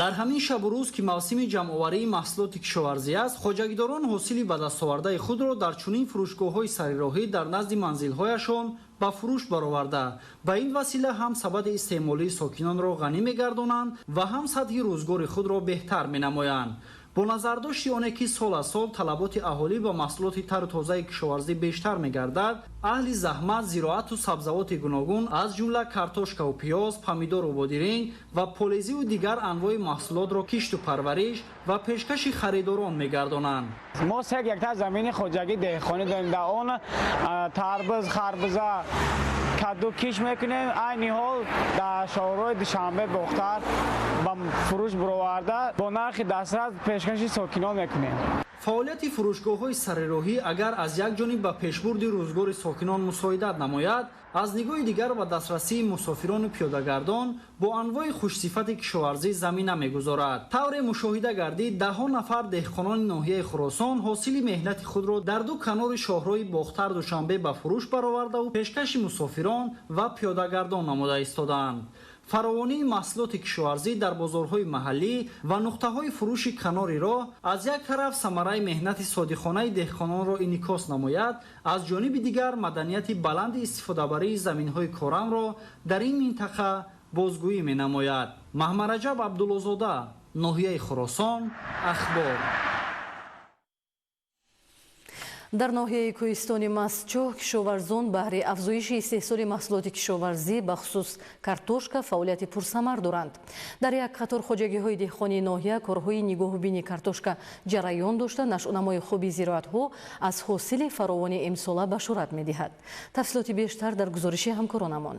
Дар ҳамин шабу рӯз, ки мавсими ҷамъоварии маҳсулоти кишоварзӣ аст, хоҷагидорон ҳосили ба дастовардаи худро дар чунин фурӯшгоҳҳои сарироҳӣ дар назди манзилҳояшон ба фурӯш бароварда, ба ин васила ҳам сабади истеъмолии сокинонро ғанӣ мегардонанд ва ҳам сатҳи рӯзгори худро беҳтар менамоянд. Бо назардошти оне ки сол аз сол талаботи аҳолӣ ба маҳсулоти тару тозаи кишоварзӣ бештар мегардад, аҳли заҳмат зироату сабзавоти гуногун, аз ҷумла картошкаву пиёз, помидору бодиринг ва полезиву дигар анвои маҳсулотро кишту парвариш ва пешкаши харидорон мегардонанд. Мо 3 гектар замини хоҷагии деҳқонӣ дорем. Дар он тарбуз, харбуза, каду киш мекунем. Айни ҳол дар шоҳроҳи Душанбе Бохтар ба фурӯш бароварда, бо нархи дастрас пешкаши сокинон мекунем. Фаъолияти фурӯшгоҳҳои сарироҳӣ агар аз як ҷониб ба пешбурди рӯзгори сокинон мусоидат намояд, аз нигоҳи дигар ба дастрасии мусофирону пиёдагардон бо анвои хушсифати кишоварзӣ замина мегузорад. Тавре мушоҳида гардид, даҳҳо нафар деҳқонони ноҳияи Хуросон ҳосили меҳнати худро дар ду канори шоҳроҳи Бохтар Душанбе ба фурӯш баровардаву пешкаши мусофирон ва пиёдагардон намуда истодаанд. Фаровонии маҳсулоти кишоварзӣ дар бозорҳои маҳаллӣ ва нуқтаҳои фурӯши канори роҳ аз як тараф самараи меҳнати содиқонаи деҳқононро инъикос намояд, аз ҷониби дигар маданияти баланди истифодабарии заминҳои корамро дар ин минтақа бозгӯӣ менамояд. Маҳмараҷаб Абдуллозода, ноҳияи Хуросон, Ахбор. Дар ноҳияи кӯҳистони Мастчоҳ кишоварзон баҳри афзоиши истеҳсоли маҳсулоти кишоварзӣ, бахусус картошка, фаъолияти пурсамар доранд. Дар як қатор хоҷагиҳои деҳқонии ноҳия корҳои нигоҳубини картошка ҷараён дошта, нашъунамои хуби зироатҳо аз ҳосили фаровони имсола башорат медиҳад. Тафсилоти бештар дар гузориши ҳамкоронамон.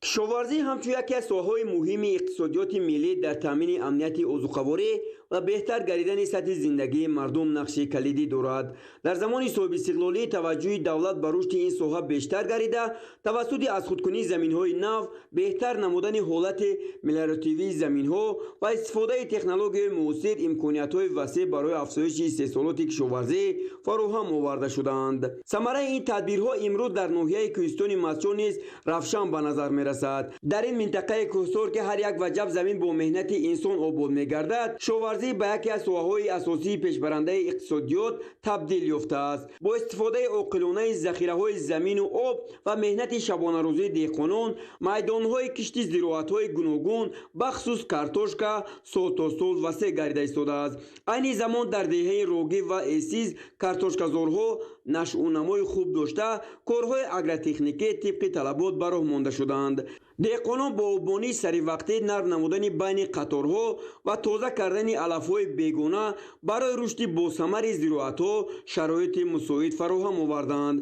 Кишоварзӣ ҳамчун яке аз соҳаҳои муҳими иқтисодиёти миллӣ дар таъмини амнияти озуқаворӣ ва беҳтар гардидани сатҳи зиндагии мардум нақши калидӣ дорад. Дар замони соҳибистиқлолӣ таваҷҷӯҳи давлат ба рушди ин соҳа бештар гардида, тавассути аз худкунии заминҳои нав, беҳтар намудани ҳолати мелиоративии заминҳо ва истифодаи технологияи муосир имкониятҳои васеъ барои афзоиши истеҳсолоти кишоварзӣ фароҳам оварда шудаанд. Самараи ин тадбирҳо имрӯз дар ноҳияи Кӯҳистони Мастчоҳ низ равшан ба назар мерасад. Дар ин минтақаи кӯҳсор, ки ҳар як ваҷаб замин бо меҳнати инсон обод мегардад, кишоварзӣ ба яке аз соҳаҳои асосии пешбарандаи иқтисодиёт табдил ёфтааст. Бо истифодаи оқилонаи захираҳои замину об ва меҳнати шабонарӯзии деҳқонон, майдонҳои кишти зироатҳои гуногун, бахусус картошка, сол то сол васеъ гардида истодааст. Айни замон дар деҳаи Рогӣ ва Эсиз картошказорҳо нашъунамои хуб дошта, корҳои агротехникӣ тибқи талабот ба роҳ монда шудаанд. Деҳқонон бо оббонии саривақтӣ, нарм намудани байни қаторҳо ва тоза кардани алафҳои бегона барои рушди босамари зироатҳо шароити мусоид фароҳам овардаанд.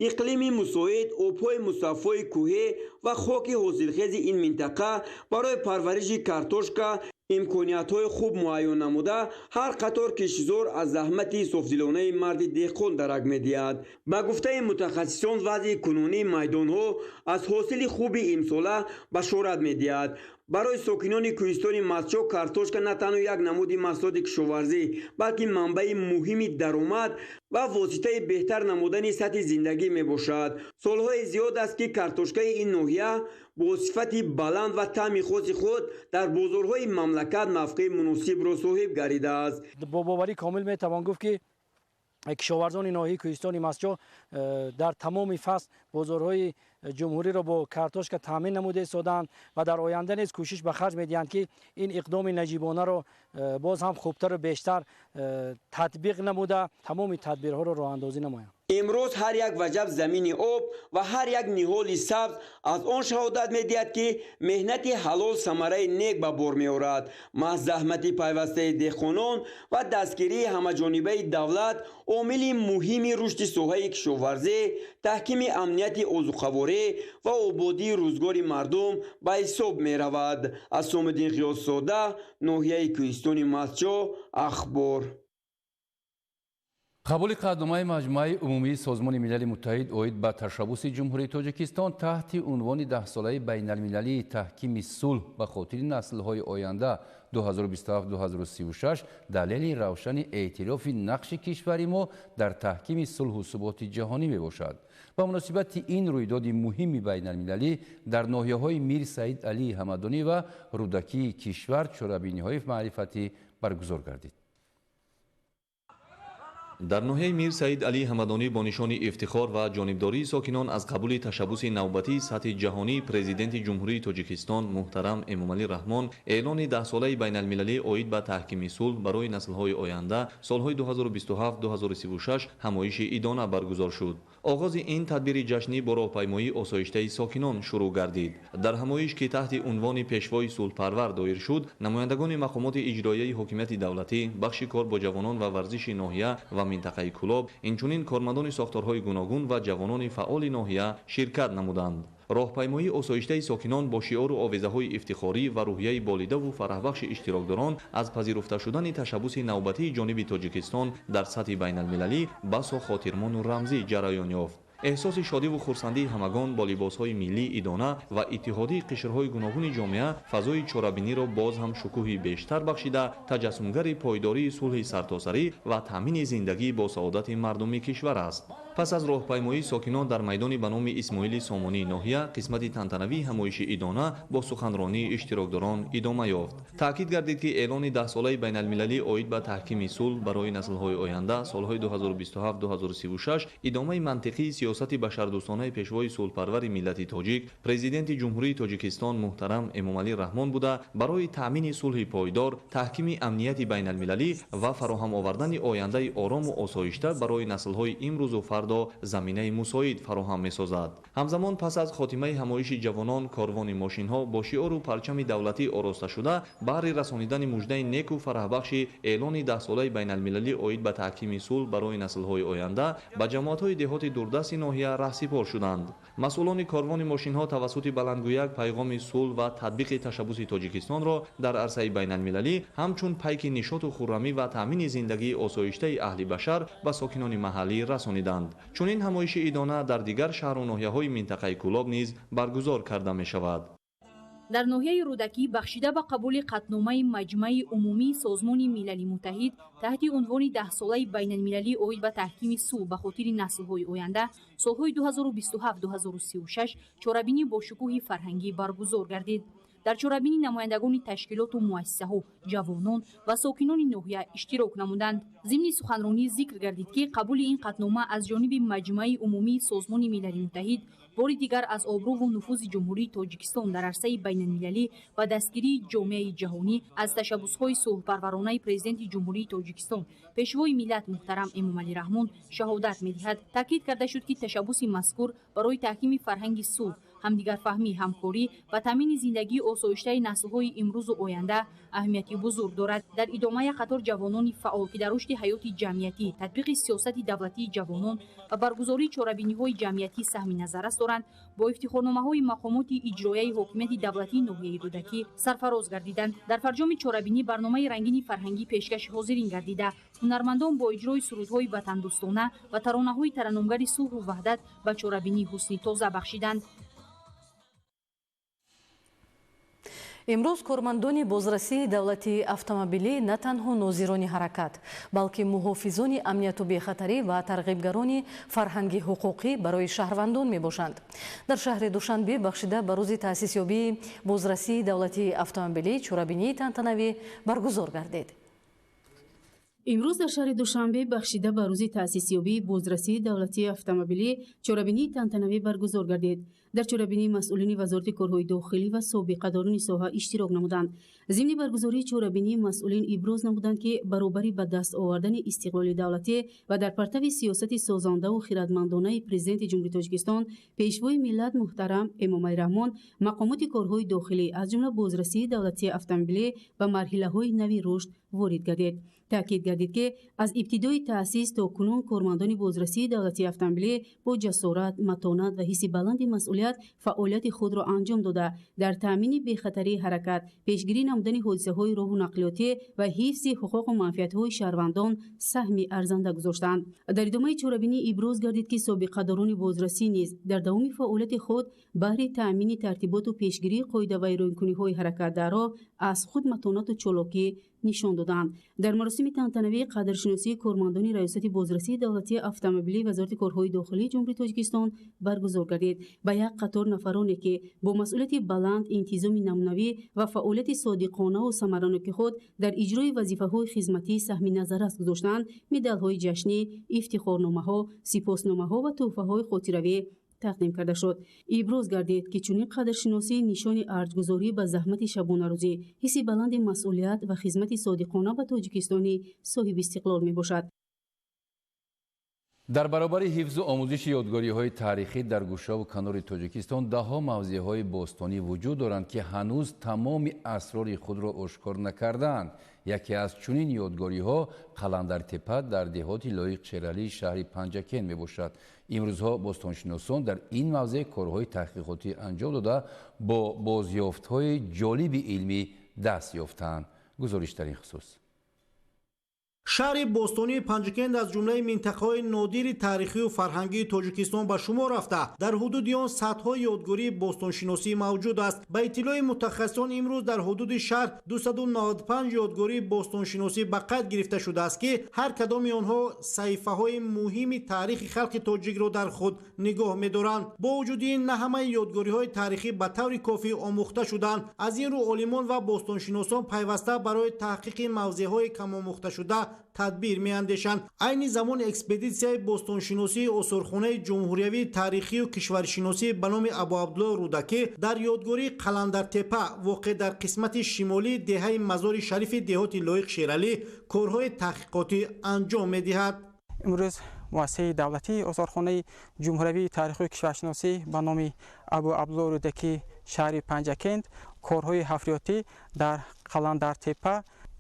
Иқлими мусоид, обҳои мусаффои кӯҳӣ ва хоки ҳосилхези ин минтақа барои парвариши картошка имкониятҳои хуб муайян намуда, ҳар қатор киштзор аз заҳмати софдилонаи марди деҳқон дарак медиҳад. Ба гуфтаи мутахассисон, вазъи кунунии майдонҳо аз ҳосили хуби имсола башорат медиҳад. Барои сокинони Кӯҳистони Мастчоҳ картошка на танҳо як намуди маҳсулоти кишоварзӣ, балки манбаи муҳими даромад ва воситаи беҳтар намудани сатҳи зиндагӣ мебошад. Солҳои зиёд аст, ки картошкаи ин ноҳия бо сифати баланд ва таъми хоси худ дар бозорҳои мамлакат мавқеи муносибро соҳиб гардидааст. Бо боварӣ комил метавон гуфт, ки кишоварзони ноҳияи Кӯҳистони Мастчоҳ дар тамоми фасл бозорҳои ҷумҳуриро бо картошка таъмин намуда истодаанд ва дар оянда низ кӯшиш ба харҷ медиҳанд, ки ин иқдоми наҷибонаро боз ҳам хубтару бештар татбиқ намуда, тамоми тадбирҳоро роҳандозӣ намоянд. Имрӯз ҳар як ваҷаб замини об ва ҳар як ниҳоли сабз аз он шаҳодат медиҳад, ки меҳнати ҳалол самараи нек ба бор меорад. Маҳз заҳмати пайвастаи деҳқонон ва дастгирии ҳамаҷонибаи давлат омили муҳими рушди соҳаи кишоварзӣ, таҳкими амнияти озуқаворӣ ва ободии рӯзгори мардум ба ҳисоб меравад. Асомиддин Ғиёсзода, ноҳияи Кӯҳистони Мастчоҳ, Ахбор. Қабули қатъномаи Маҷмӯаи умумии Созмони Милали Муттаҳид оид ба ташаббуси Ҷумҳурии Тоҷикистон таҳти унвони даҳсолаи байналмилалии таҳкими сулҳ ба хотири наслҳои оянда 2027-2036 далели равшани эътирофи нақши кишвари мо дар таҳкими сулҳу суботи ҷаҳонӣ мебошад. Ба муносибати ин рӯйдоди муҳими байналмилалӣ дар ноҳияҳои Мир Саид Алии Ҳамадонӣ ва Рӯдакии кишвар чорабиниҳои маърифатӣ баргузор гардид. Дар ноҳияи Мир Саид Алии Ҳамадонӣ бо нишони ифтихор ва ҷонибдории сокинон аз қабули ташаббуси навбатии сатҳи ҷаҳонии Президенти Ҷумҳурии Тоҷикистон муҳтарам Эмомалӣ Раҳмон эълони даҳсолаи байналмилалӣ оид ба таҳкими сулҳ барои наслҳои оянда солҳои 2027-2036 ҳамоиши идона баргузор шуд. Оғози ин тадбири ҷашнӣ бо роҳпаймоии осоиштаи сокинон шурӯъ гардид. Дар ҳамоиш, ки таҳти унвони Пешвои сулҳпарвар доир шуд, намояндагони мақомоти иҷроияи ҳокимияти давлатӣ, бахши кор бо ҷавонон ва варзиши ноҳия ва минтақаи Кӯлоб, инчунин кормандони сохторҳои гуногун ва ҷавонони фаъоли ноҳия ширкат намуданд. Роҳпаймоии осоиштаи сокинон бо шиору овезаҳои ифтихорӣ ва рӯҳияи болидаву фараҳбахши иштирокдорон аз пазируфта шудани ташаббуси навбатии ҷониби Тоҷикистон дар сатҳи байналмилалӣ басо хотирмону рамзӣ ҷараён ёфт. Эҳсоси шодиву хурсандии ҳамагон бо либосҳои миллӣ идона ва иттиҳодии қишрҳои гуногуни ҷомеа фазои чорабиниро боз ҳам шукӯҳи бештар бахшида, таҷассумгари пойдории сулҳи сартосарӣ ва таъмини зиндагӣ бо саодати мардуми кишвар аст. Пас аз роҳпаймоии сокинон дар майдони ба номи Исмоили Сомонии ноҳия қисмати тантанавии ҳамоиши идона бо суханронии иштирокдорон идома ёфт. Таъкид гардид, ки эълони даҳсолаи байналмилалӣ оид ба таҳкими сулҳ барои наслҳои оянда солҳои 2027-2036 идомаи мантиқии сиёсати башардӯстонаи пешвои сулҳпарвари миллати тоҷик, Президенти Ҷумҳурии Тоҷикистон муҳтарам Эмомалӣ Раҳмон буда, барои таъмини сулҳи пойдор, таҳкими амнияти байналмилалӣ ва фароҳам овардани ояндаи орому осоишта барои наслҳои имрӯзу фардо фардо заминаи мусоид фароҳам месозад. Ҳамзамон пас аз хотимаи ҳамоиши ҷавонон, корвони мошинҳо бо шиору парчами давлатӣ ороста шуда, баҳри расонидани муждаи неку фараҳбахши эълони даҳсолаи байналмилалӣ оид ба таҳкими сулҳ барои наслҳои оянда ба ҷамоатҳои деҳоти дурдасти ноҳия раҳсипор шуданд. Масъулони корвони мошинҳо тавассути баландгӯяк пайғоми сулҳ ва татбиқи ташаббуси Тоҷикистонро дар арсаи байналмилалӣ ҳамчун пайки нишоту хуррамӣ ва таъмини зиндагии осоиштаи аҳли башар ба сокинони маҳаллӣ расониданд. Чунин ҳамоиши идона дар дигар шаҳру ноҳияҳои минтақаи Кӯлоб низ баргузор карда мешавад. Дар ноҳияи Рӯдакӣ бахшида ба қабули қатъномаи Маҷмаи умумии Созмони Милали Муттаҳид таҳти унвони даҳсолаи байналмилалӣ оид ба таҳкими сулҳ ба хотири наслҳои оянда солҳои 2027-2036 чорабинӣ бо шукӯҳи фарҳангӣ баргузор гардид. Дар чорабинӣ намояндагони ташкилоту муассисаҳо, ҷавонон ва сокинони ноҳия иштирок намуданд. Зимни суханронӣ зикр гардид, ки қабули ин қатънома аз ҷониби Маҷмаи умумии Созмони Милали Муттаҳид бори дигар аз обрӯву нуфузи Ҷумҳурии Тоҷикистон дар арсаи байналмилалӣ ва дастгирии ҷомеаи ҷаҳонӣ аз ташаббусҳои сулҳпарваронаи Президенти Ҷумҳурии Тоҷикистон, Пешвои миллат муҳтарам Эмомалӣ Раҳмон шаҳодат медиҳад. Таъкид карда шуд, ки ташаббуси мазкур барои таҳкими фарҳанги сулҳ, ҳамдигарфаҳмӣ, ҳамкорӣ ва таъмини зиндагии осоиштаи наслҳои имрӯзу оянда аҳамияти бузург дорад. Дар идома як қатор ҷавонони фаъол, ки дар рушди ҳаёти ҷамъиятӣ, татбиқи сиёсати давлатии ҷавонон ва баргузории чорабиниҳои ҷамъиятӣ саҳми назаррас доранд, бо ифтихорномаҳои мақомоти иҷрояи ҳокимияти давлатии ноҳияи Рӯдакӣ сарфароз гардиданд. Дар фарҷоми чорабинӣ барномаи рангини фарҳангӣ пешкаши ҳозирин гардида, ҳунармандон бо иҷрои сурудҳои ватандӯстона ва таронаҳои тараннумгари сулҳу ваҳдат ба чорабинӣ ҳусни тоза бахшиданд. Имрӯз кормандони бозрасии давлатии автомобилӣ на танҳо нозирони ҳаракат, балки муҳофизони амнияту бехатарӣ ва тарғибгарони фарҳанги ҳуқуқӣ барои шаҳрвандон мебошанд. Дар шаҳри Душанбе бахшида ба рӯзи таъсисёбии бозрасии давлатии автомобилӣ чорабинии тантанавӣ баргузор гардид. Имрӯз дар шаҳри Душанбе бахшида ба рӯзи таъсисёбии бозрасии давлатии автомобилӣ чорабинии тантанавӣ баргузор гардид. Дар чорабинӣ масъулини Вазорати корҳои дохилӣ ва собиқадорони соҳа иштирок намуданд. Зимни баргузории чорабинӣ масъулин иброз намуданд, ки баробари ба даст овардани истиқлоли давлатӣ ва дар партави сиёсати созандаву хиратмандонаи Президенти Ҷумҳурии Тоҷикистон, Пешвои миллат муҳтарам Эмомалӣ Раҳмон, мақомоти корҳои дохилӣ аз ҷумла бозрасии давлатии автомобилӣ ба марҳилаҳои нави рушд ворид гардид. Таъкид гардид, ки аз ибтидои таъсис то кунун кормандони бозрасии давлатии автомобилӣ бо ҷасорат, матонат ва ҳисси баланди масъулият фаъолияти худро анҷом дода, дар таъмини бехатарии ҳаракат, пешгирӣ намудани ҳодисаҳои роҳу нақлиётӣ ва ҳифзи ҳуқуқу манфиатҳои шаҳрвандон саҳми арзанда гузоштанд. Дар идомаи чорабинӣ иброз гардид, ки собиқадорони бозрасӣ низ дар давоми фаъолияти худ баҳри таъмини тартиботу пешгирии қоидавайронкуниҳои ҳаракат дар роҳ аз худ матонату чолокӣ нишон доданд. Дар маросими тантанавии қадршиносии кормандони Раёсати бозрасии давлатии автомобилии Вазорати корҳои дохилии Ҷумҳурии Тоҷикистон баргузор гардид. Ба як қатор нафароне, ки бо масъулияти баланд, интизоми намунавӣ ва фаъолияти содиқонаву самараноки худ дар иҷрои вазифаҳои хизматӣ саҳми назаррас гузоштанд, медалҳои ҷашнӣ, ифтихорномаҳо, сипосномаҳо ва тӯҳфаҳои хотиравӣ тақдим карда шуд. Иброз гардид, ки чунин қадршиносӣ нишони арҷгузорӣ ба заҳмати шабонарӯзӣ, ҳисси баланди масъулият ва хизмати содиқона ба Тоҷикистони соҳибистиқлол мебошад. Дар баробари ҳифзу омӯзиши ёдгориҳои таърихӣ дар гӯшаву канори Тоҷикистон даҳҳо мавзеъҳои бостонӣ вуҷуд доранд, ки ҳанӯз тамоми асрори худро ошкор накардаанд. Яке аз чунин ёдгориҳо Қаландартепа дар деҳоти Лоиқ Шералии шаҳри Панҷакент мебошад. Имрӯзҳо бостоншиносон дар ин мавзеъ корҳои таҳқиқотӣ анҷом дода, бо бозёфтҳои ҷолиби илмӣ даст ёфтаанд. Гузориш дар ин хусус. Шаҳри бостонии Панҷакент аз ҷумлаи минтақаҳои нодири таърихию фарҳангии Тоҷикистон ба шумор рафта, дар ҳудуди он садҳои ёдгории бостоншиносӣ мавҷуд аст. Ба иттилои мутахассисон, имрӯз дар ҳудуди шаҳр 295 ёдгории бостоншиносӣ ба қайд гирифта шудааст, ки ҳар кадоми онҳо саҳифаҳои муҳими таърихи халқи тоҷикро дар худ нигоҳ медоранд. Бо вуҷуди ин, на ҳамаи ёдгориҳои таърихӣ ба таври кофӣ омӯхта шуданд. Аз ин рӯ олимон ва бостоншиносон пайваста барои таҳқиқи мавзеъҳои камомӯхташуда тадбир меандешанд. Айни замон экспедитсияи бостоншиносии осорхонаи ҷумҳуриявии таърихию кишваршиносӣ ба номи Абуабдулло Рӯдакӣ дар ёдгории Қаландартепа воқеъ дар қисмати шимолии деҳаи Мазори Шарифи деҳоти Лоиқ Шералӣ корҳои таҳқиқотӣ анҷом медиҳад. Имрӯз муассисаи давлатии осорхонаи ҷумҳуриявии таърихию кишваршиносӣ ба номи Абу Абдулло Рӯдакӣ шаҳри Панҷакент корҳои ҳафриётӣ дар Қаландартепа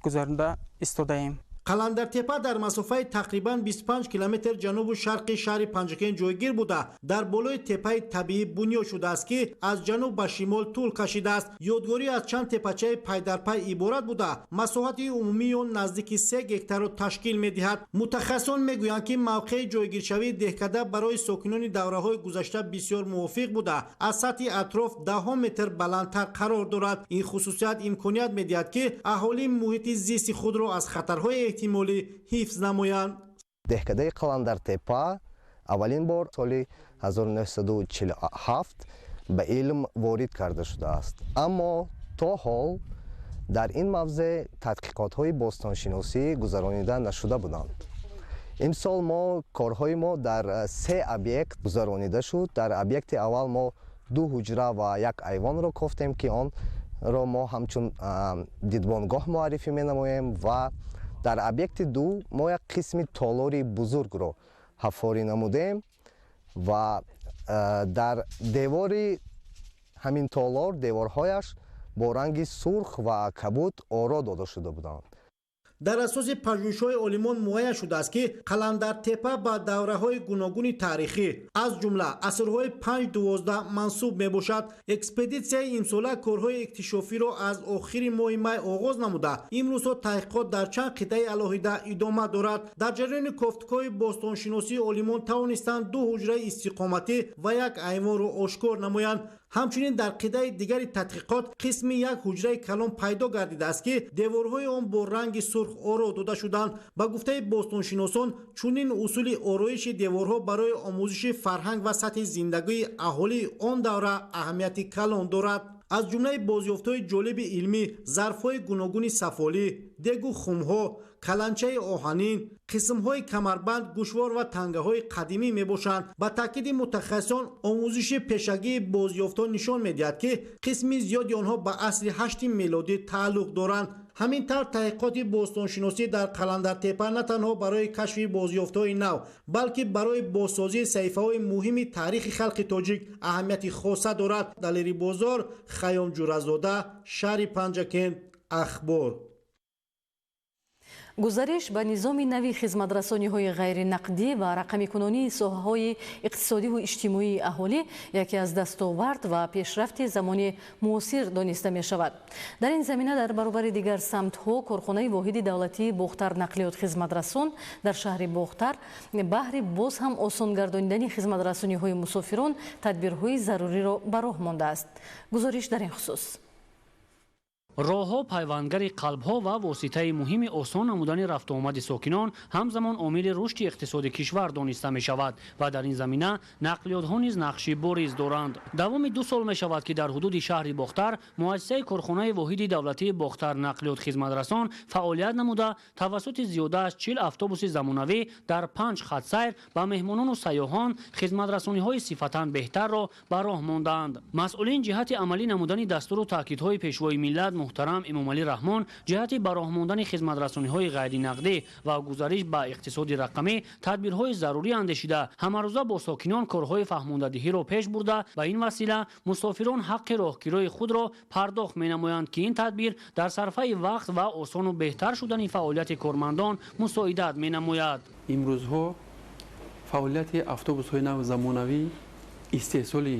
гузаронда истодаем. Қаландартепа дар масофаи тақрибан 25 километр ҷанубу шарқи шаҳри Панҷакент ҷойгир буда, дар болои теппаи табиӣ бунёд шудааст, ки аз ҷануб ба шимол тӯл кашидааст. Ёдгорӣ аз чанд теппачаи пайдарпай иборат буда, масоҳати умумии он наздики 3 гектарро ташкил медиҳад. Мутахассисон мегӯянд, ки мавқеи ҷойгиршавии деҳкада барои сокинони давраҳои гузашта бисёр мувофиқ буда, аз сатҳи атроф даҳҳо метр баландтар қарор дорад. Ин хусусият имконият медиҳад, ки аҳолӣ муҳити зисти худро аз хатарҳои эҳтимолӣ ҳифз намоянд. Деҳкадаи Қаландартепа аввалин бор соли 1947 ба илм ворид карда шудааст, аммо то ҳол дар ин мавзеъ тадқиқотҳои бостоншиносӣ гузаронида нашуда буданд. Имсол мо корҳои мо дар се объект гузаронида шуд. Дар объекти аввал мо ду ҳуҷра ва як айвонро кофтем, ки онро мо ҳамчун дидбонгоҳ муаррифӣ менамоем, ва дар объекти ду мо як қисми толори бузургро ҳаффорӣ намудем ва дар девори ҳамин толор деворҳояш бо ранги сурх ва кабуд оро дода шуда буданд. Дар асоси пажӯҳишҳои олимон муайян шудааст, ки Қаландартепа ба давраҳои гуногуни таърихӣ, аз ҷумла асрҳои 5-12 мансуб мебошад. Экспедитсияи имсола корҳои иктишофиро аз охири моҳи май оғоз намуда, имрӯзҳо таҳқиқот дар чанд қитъаи алоҳида идома дорад. Дар ҷараёни кофтукоҳи бостоншиносӣ олимон тавонистанд ду ҳуҷраи истиқоматӣ ва як айвонро ошкор намоянд. Ҳамчунин дар қитъаи дигари тадқиқот қисми як ҳуҷраи калон пайдо гардидааст, ки деворҳои он бо ранги сурх оро дода шуданд. Ба гуфтаи бостоншиносон, чунин усули ороиши деворҳо барои омӯзиши фарҳанг ва сатҳи зиндагии аҳолии он давра аҳамияти калон дорад. Аз ҷумлаи бозёфтҳои ҷолиби илмӣ зарфҳои гуногуни сафолӣ, дегу хумҳо, каланчаи оҳанин, қисмҳои камарбанд, гӯшвор ва тангаҳои қадимӣ мебошанд. Ба таъкиди мутахассисон, омӯзиши пешагии бозёфтҳо нишон медиҳад, ки қисми зиёди онҳо ба асри ҳашти мелодӣ тааллуқ доранд. Ҳамин тавр таҳқиқоти бостоншиносӣ дар Қаландартепа на танҳо барои кашфи бозёфтҳои нав, балки барои бозсозии саҳифаҳои муҳими таърихи халқи тоҷик аҳамияти хоса дорад. Далери Бозор, Хайём Ҷуразода, шаҳри Панҷакент, Ахбор. Гузариш ба низоми нави хизматрасониҳои ғайринақдӣ ва рақамикунонии соҳаҳои иқтисодиву иҷтимоии аҳолӣ яке аз дастовард ва пешрафти замони муосир дониста мешавад. Дар ин замина дар баробари дигар самтҳо корхонаи воҳиди давлатии Бохтар нақлиёт хизматрасон дар шаҳри Бохтар баҳри боз ҳам осон гардонидани хизматрасониҳои мусофирон тадбирҳои заруриро ба роҳ мондааст. Гузориш дар ин хусус. Роҳҳо пайвандгари қалбҳо ва воситаи муҳими осон намудани рафтуомади сокинон, ҳамзамон омили рушди иқтисоди кишвар дониста мешавад ва дар ин замина нақлиётҳо низ нақши бориз доранд. Давоми 2 сол мешавад, ки дар ҳудуди шаҳри Бохтар муассисаи корхонаи воҳиди давлатии Бохтар нақлиёт хизматрасон фаъолият намуда, тавассути зиёда аз 40 автобуси замонавӣ дар 5 хатсайр ба меҳмонону сайёҳон хизматрасониҳои сифатан беҳтарро ба роҳ мондаанд. Масъулин ҷиҳати амалӣ намудани дастуру таъкидҳои пешвои миллат муҳтарам Эмомалӣ Раҳмон ҷиҳати ба роҳ мондани хизматрасониҳои ғайринақдӣ ва гузариш ба иқтисоди рақамӣ тадбирҳои зарурӣ андешида, ҳамарӯза бо сокинон корҳои фаҳмондадиҳиро пеш бурда, ба ин васила мусофирон ҳаққи роҳкирои худро пардохт менамоянд, ки ин тадбир дар сарфаи вақт ва осону беҳтар шудани фаъолияти кормандон мусоидат менамояд. Имрӯзҳо фаъолияти автобусҳои нав замонавӣ, истеҳсоли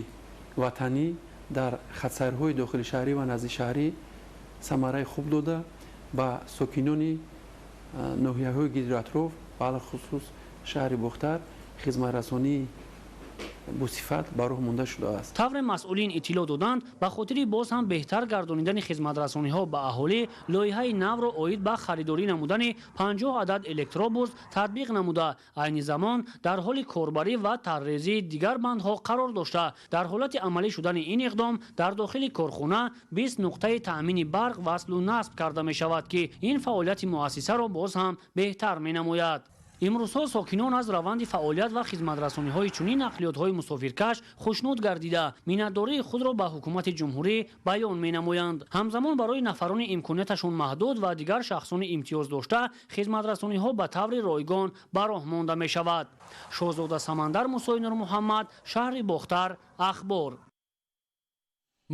ватанӣ дар хатсайрҳои дохили шаҳрӣ ва наздишаҳрӣ самараи хуб дода, ба сокинони ноҳияҳои гирду атроф, алалхусус шаҳри Бохтар, хизматрасонии босифат ба роҳ монда шудааст. Тавре масъулин иттилоъ доданд, ба хотири боз ҳам беҳтар гардонидани хизматрасониҳо ба аҳолӣ лоиҳаи навро оид ба харидорӣ намудани 50 адад электробус татбиқ намуда, айни замон дар ҳоли корбарӣ ва таррезии дигар бандҳо қарор дошта, дар ҳолати амалӣ шудани ин иқдом дар дохили корхона 20 нуқтаи таъмини барқ васлу насб карда мешавад, ки ин фаъолияти муассисаро боз ҳам беҳтар менамояд. Имрӯзҳо сокинон аз раванди фаъолият ва хизматрасониҳои чунин нақлиётҳои мусофиркаш хушнуд гардида, миннатдории худро ба ҳукумати ҷумҳурӣ баён менамоянд. Ҳамзамон барои нафарони имконияташон маҳдуд ва дигар шахсони имтиёз дошта хизматрасониҳо ба таври ройгон ба роҳ монда мешавад. Шоҳзода Самандар, Мусои Нурмуҳаммад, шаҳри Бохтар, Ахбор.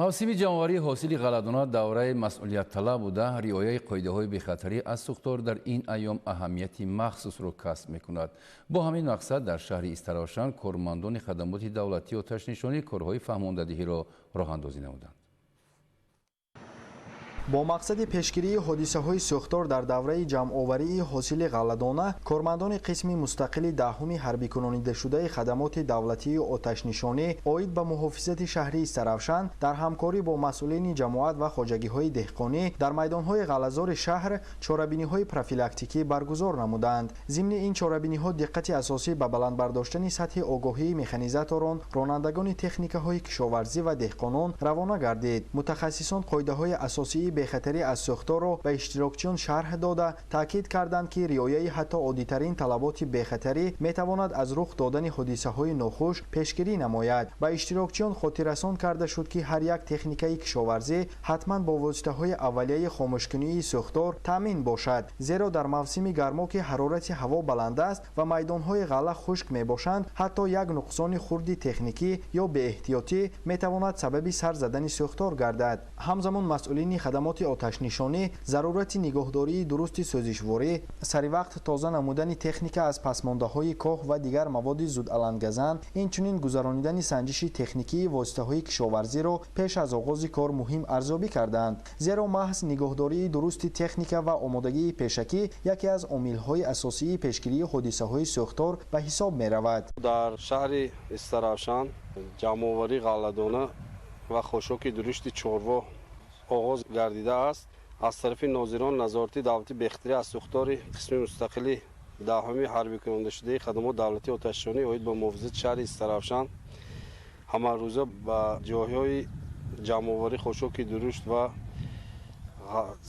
Мавсими ҷамъоварии ҳосили ғалладона давраи масъулиятталаб буда, риояи қоидаҳои бехатарӣ аз сӯхтор дар ин айём аҳамияти махсусро касб мекунад. Бо ҳамин мақсад дар шаҳри Истаравшан кормандони хадамоти давлатии оташнишонӣ корҳои фаҳмондадиҳиро роҳандозӣ намуданд. Бо мақсади пешгирии ҳодисаҳои сӯхтор дар давраи ҷамъоварии ҳосили ғалладона, кормандони қисми мустақили даҳуми ҳарбикунонидашудаи хадамоти давлатии оташнишонӣ оид ба муҳофизати шаҳри Истаравшан дар ҳамкорӣ бо масъулини ҷамоат ва хоҷагиҳои деҳқонӣ дар майдонҳои ғаллазори шаҳр чорабиниҳои профилактикӣ баргузор намуданд. Зимни ин чорабиниҳо диққати асосӣ ба баланд бардоштани сатҳи огоҳии механизаторон, ронандагони техникаҳои кишоварзӣ ва деҳқонон равона гардид. Мутахассисон қоидаҳои асосии бехатарӣ аз сӯхторро ба иштирокчиён шарҳ дода, таъкид карданд, ки риояи ҳатто оддитарин талаботи бехатарӣ метавонад аз рух додани ҳодисаҳои нохуш пешгирӣ намояд. Ба иштирокчиён хотиррасон карда шуд, ки ҳар як техникаи кишоварзӣ ҳатман бо воситаҳои аввалияи хомӯшкунии сӯхтор таъмин бошад, зеро дар мавсими гармо, ки ҳарорати ҳаво баланд аст ва майдонҳои ғалла хушк мебошанд, ҳатто як нуқсони хурди техникӣ ё беэҳтиётӣ метавонад сабаби сар задани сӯхтор гардад. Ҳамзамон масъулини хадамоти оташнишонӣ зарурати нигоҳдории дурусти сӯзишворӣ, саривақт тоза намудани техника аз пасмондаҳои коҳ ва дигар маводи зудалангазан, инчунин гузаронидани санҷиши техникии воситаҳои кишоварзиро пеш аз оғози кор муҳим арзёбӣ карданд, зеро маҳз нигоҳдории дурусти техника ва омодагии пешакӣ яке аз омилҳои асосии пешгирии ҳодисаҳои сӯхтор ба ҳисоб меравад. Дар шаҳри Истаравшан ҷамъоварии ғалладона ва хошоки дурушти чорво оғоз гардидааст. Аз тарафи нозирон назорати давлати бехатарӣ аз сӯхтори қисми мустақили даҳуми ҳарбикунондашудаи хадамоти давлатии оташнишонӣ оид ба муҳофизати шаҳри Истаравшан ҳамарӯза ба ҷойҳои ҷамъоварии хошоки дурушт ва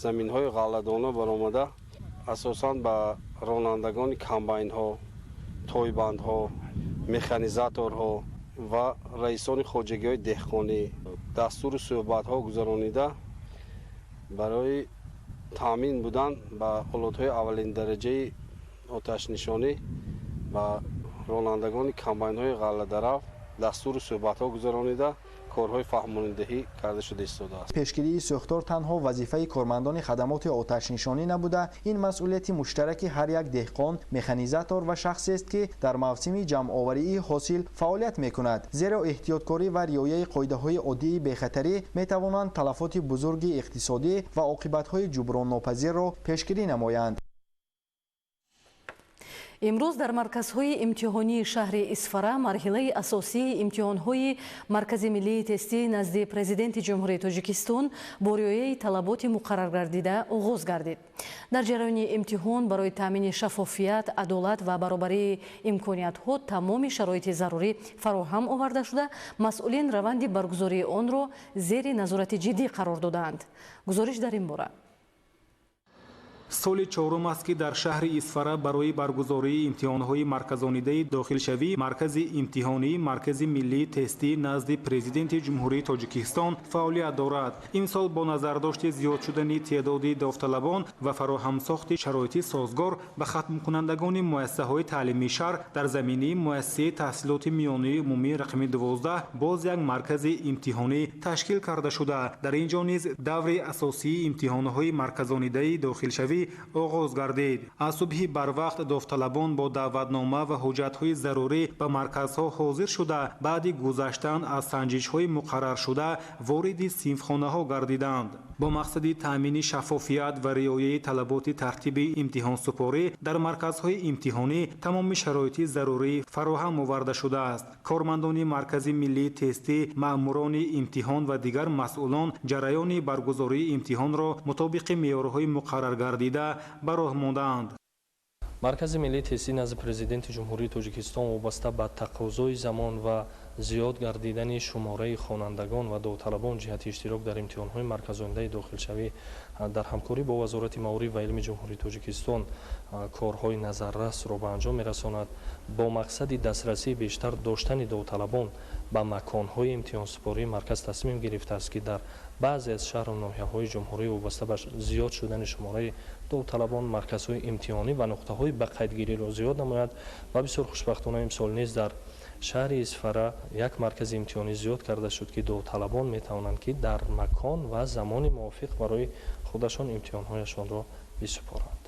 заминҳои ғалладона баромада, асосан ба ронандагони комбайнҳо, тойбандҳо, механизаторҳо ва раисони хоҷагиҳои деҳқонӣ дастуру суҳбатҳо гузаронида, барои таъмин будан ба ҳолатҳои аввалиндараҷаи оташнишонӣ ба ронандагони комбайнҳои ғалладарав дастуру суҳбатҳо гузаронида, корҳои фаҳмонидаҳӣ карда шуда истодааст. Пешгирии сӯхтор танҳо вазифаи кормандони хадамоти оташнишонӣ набуда, ин масъулияти муштараки ҳар як деҳқон, механизатор ва шахсест, ки дар мавсими ҷамъоварии ҳосил фаъолият мекунад, зеро эҳтиёткорӣ ва риояи қоидаҳои оддии бехатарӣ метавонанд талафоти бузурги иқтисодӣ ва оқибатҳои ҷуброннопазирро пешгирӣ намоянд. Имрӯз дар марказҳои имтиҳонии шаҳри Исфара марҳилаи асосии имтиҳонҳои Маркази миллии тестӣ назди Президенти Ҷумҳурии Тоҷикистон бо риояи талаботи муқарраргардида оғоз гардид. Дар ҷараёни имтиҳон барои таъмини шаффофият, адолат ва баробарии имкониятҳо тамоми шароити зарурӣ фароҳам оварда шуда, масъулин раванди баргузории онро зери назорати ҷиддӣ қарор додаанд. Гузориш дар ин бора. Соли чорум аст, ки дар шаҳри Исфара барои баргузории имтиҳонҳои марказонидаи дохилшавии Маркази имтиҳонии Маркази миллии тестӣ назди Президенти Ҷумҳурии Тоҷикистон фаъолият дорад. Имсол бо назардошти зиёд шудани теъдоди довталабон ва фароҳамсохти шароити созгор ба хатмкунандагони муассисаҳои таълимии шаҳр дар заминаи муассисаи таҳсилоти миёнаи умумии рақами 12 боз як маркази имтиҳонӣ ташкил карда шуда. Дар ин ҷо низ даври асосии имтиҳонҳои марказонидаи дохилшавӣ оғоз гардид. Аз субҳи барвақт довталабон бо даъватнома ва ҳуҷҷатҳои зарурӣ ба марказҳо ҳозир шуда, баъди гузаштан аз санҷишҳои муқарраршуда вориди синфхонаҳо гардиданд. Бо мақсади таъмини шаффофият ва риояи талаботи тартиби имтиҳонсупорӣ дар марказҳои имтиҳонӣ тамоми шароити зарурӣ фароҳам оварда шудааст. Кормандони Маркази миллии тестӣ, маъмурони имтиҳон ва дигар масъулон ҷараёни баргузории имтиҳонро мутобиқи меъёрҳои муқарраргардида ба роҳ мондаанд. Маркази миллии тестӣ назди Президенти Ҷумҳурии Тоҷикистон вобаста ба тақозои замон ва зиёд гардидани шумораи хонандагон ва довталабон ҷиҳати иштирок дар имтиҳонҳои марказонидаи дохилшавӣ Дар ҳамкорӣ бо Вазорати маориф ва илми Ҷумҳурии Тоҷикистон корҳои назаррасро ба анҷом мерасонад. Бо мақсади дастрасии бештар доштани довталабон ба маконҳои имтиҳонсупории марказ тасмим гирифтааст, ки дар баъзе аз шаҳру ноҳияҳои ҷумҳурӣ вобаста ба зиёд шудани шумораи довталабон марказҳои имтиҳонӣ ва нуқтаҳои ба қайдгириро зиёд намояд ва бисёр хушбахтона имсол низ дар шаҳри Исфара як маркази имтиҳонӣ зиёд карда шуд, ки довталабон метавонанд, ки дар макон ва замони мувофиқ барои худашон имтиҳонҳояшонро бисупоранд.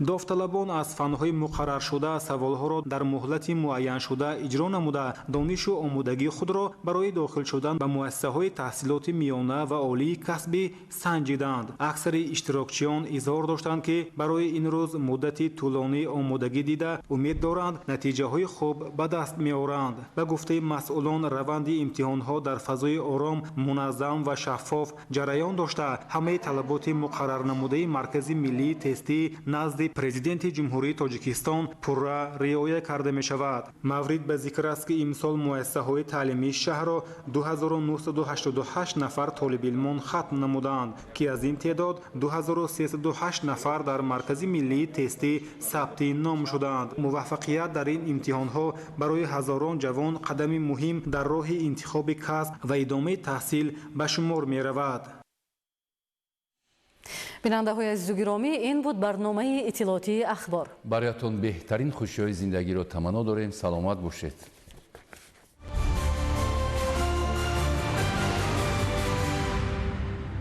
Довталабон аз фанҳои муқарраршуда саволҳоро дар муҳлати муайяншуда иҷро намуда, донишу омодагии худро барои дохил шудан ба муассисаҳои таҳсилоти миёна ва олии касбӣ санҷиданд. Аксари иштирокчиён изҳор доштанд, ки барои ин рӯз муддати тӯлонӣ омодагӣ дида, умед доранд натиҷаҳои хуб ба даст меоранд. Ба гуфтаи масъулон, раванди имтиҳонҳо дар фазои ором, муназзам ва шаффоф ҷараён дошта, ҳамаи талаботи муқаррарнамудаи Маркази миллии тестӣ назди Президенти Ҷумҳурии Тоҷикистон пурра риоя карда мешавад. Маврид ба зикр аст, ки имсол муассисаҳои таълимии шаҳрро 2988 нафар толибилмон хатм намуданд, ки аз ин теъдод 2308 нафар дар Маркази миллии тестӣ сабти ном шуданд. Муваффақият дар ин имтиҳонҳо барои ҳазорон ҷавон қадами муҳим дар роҳи интихоби касб ва идомаи таҳсил ба шумор меравад. Бинандаҳои азизу гиромӣ, ин буд барномаи иттилоотии Ахбор. Бароятон беҳтарин хушиҳои зиндагиро таманно дорем. Саломат бошед.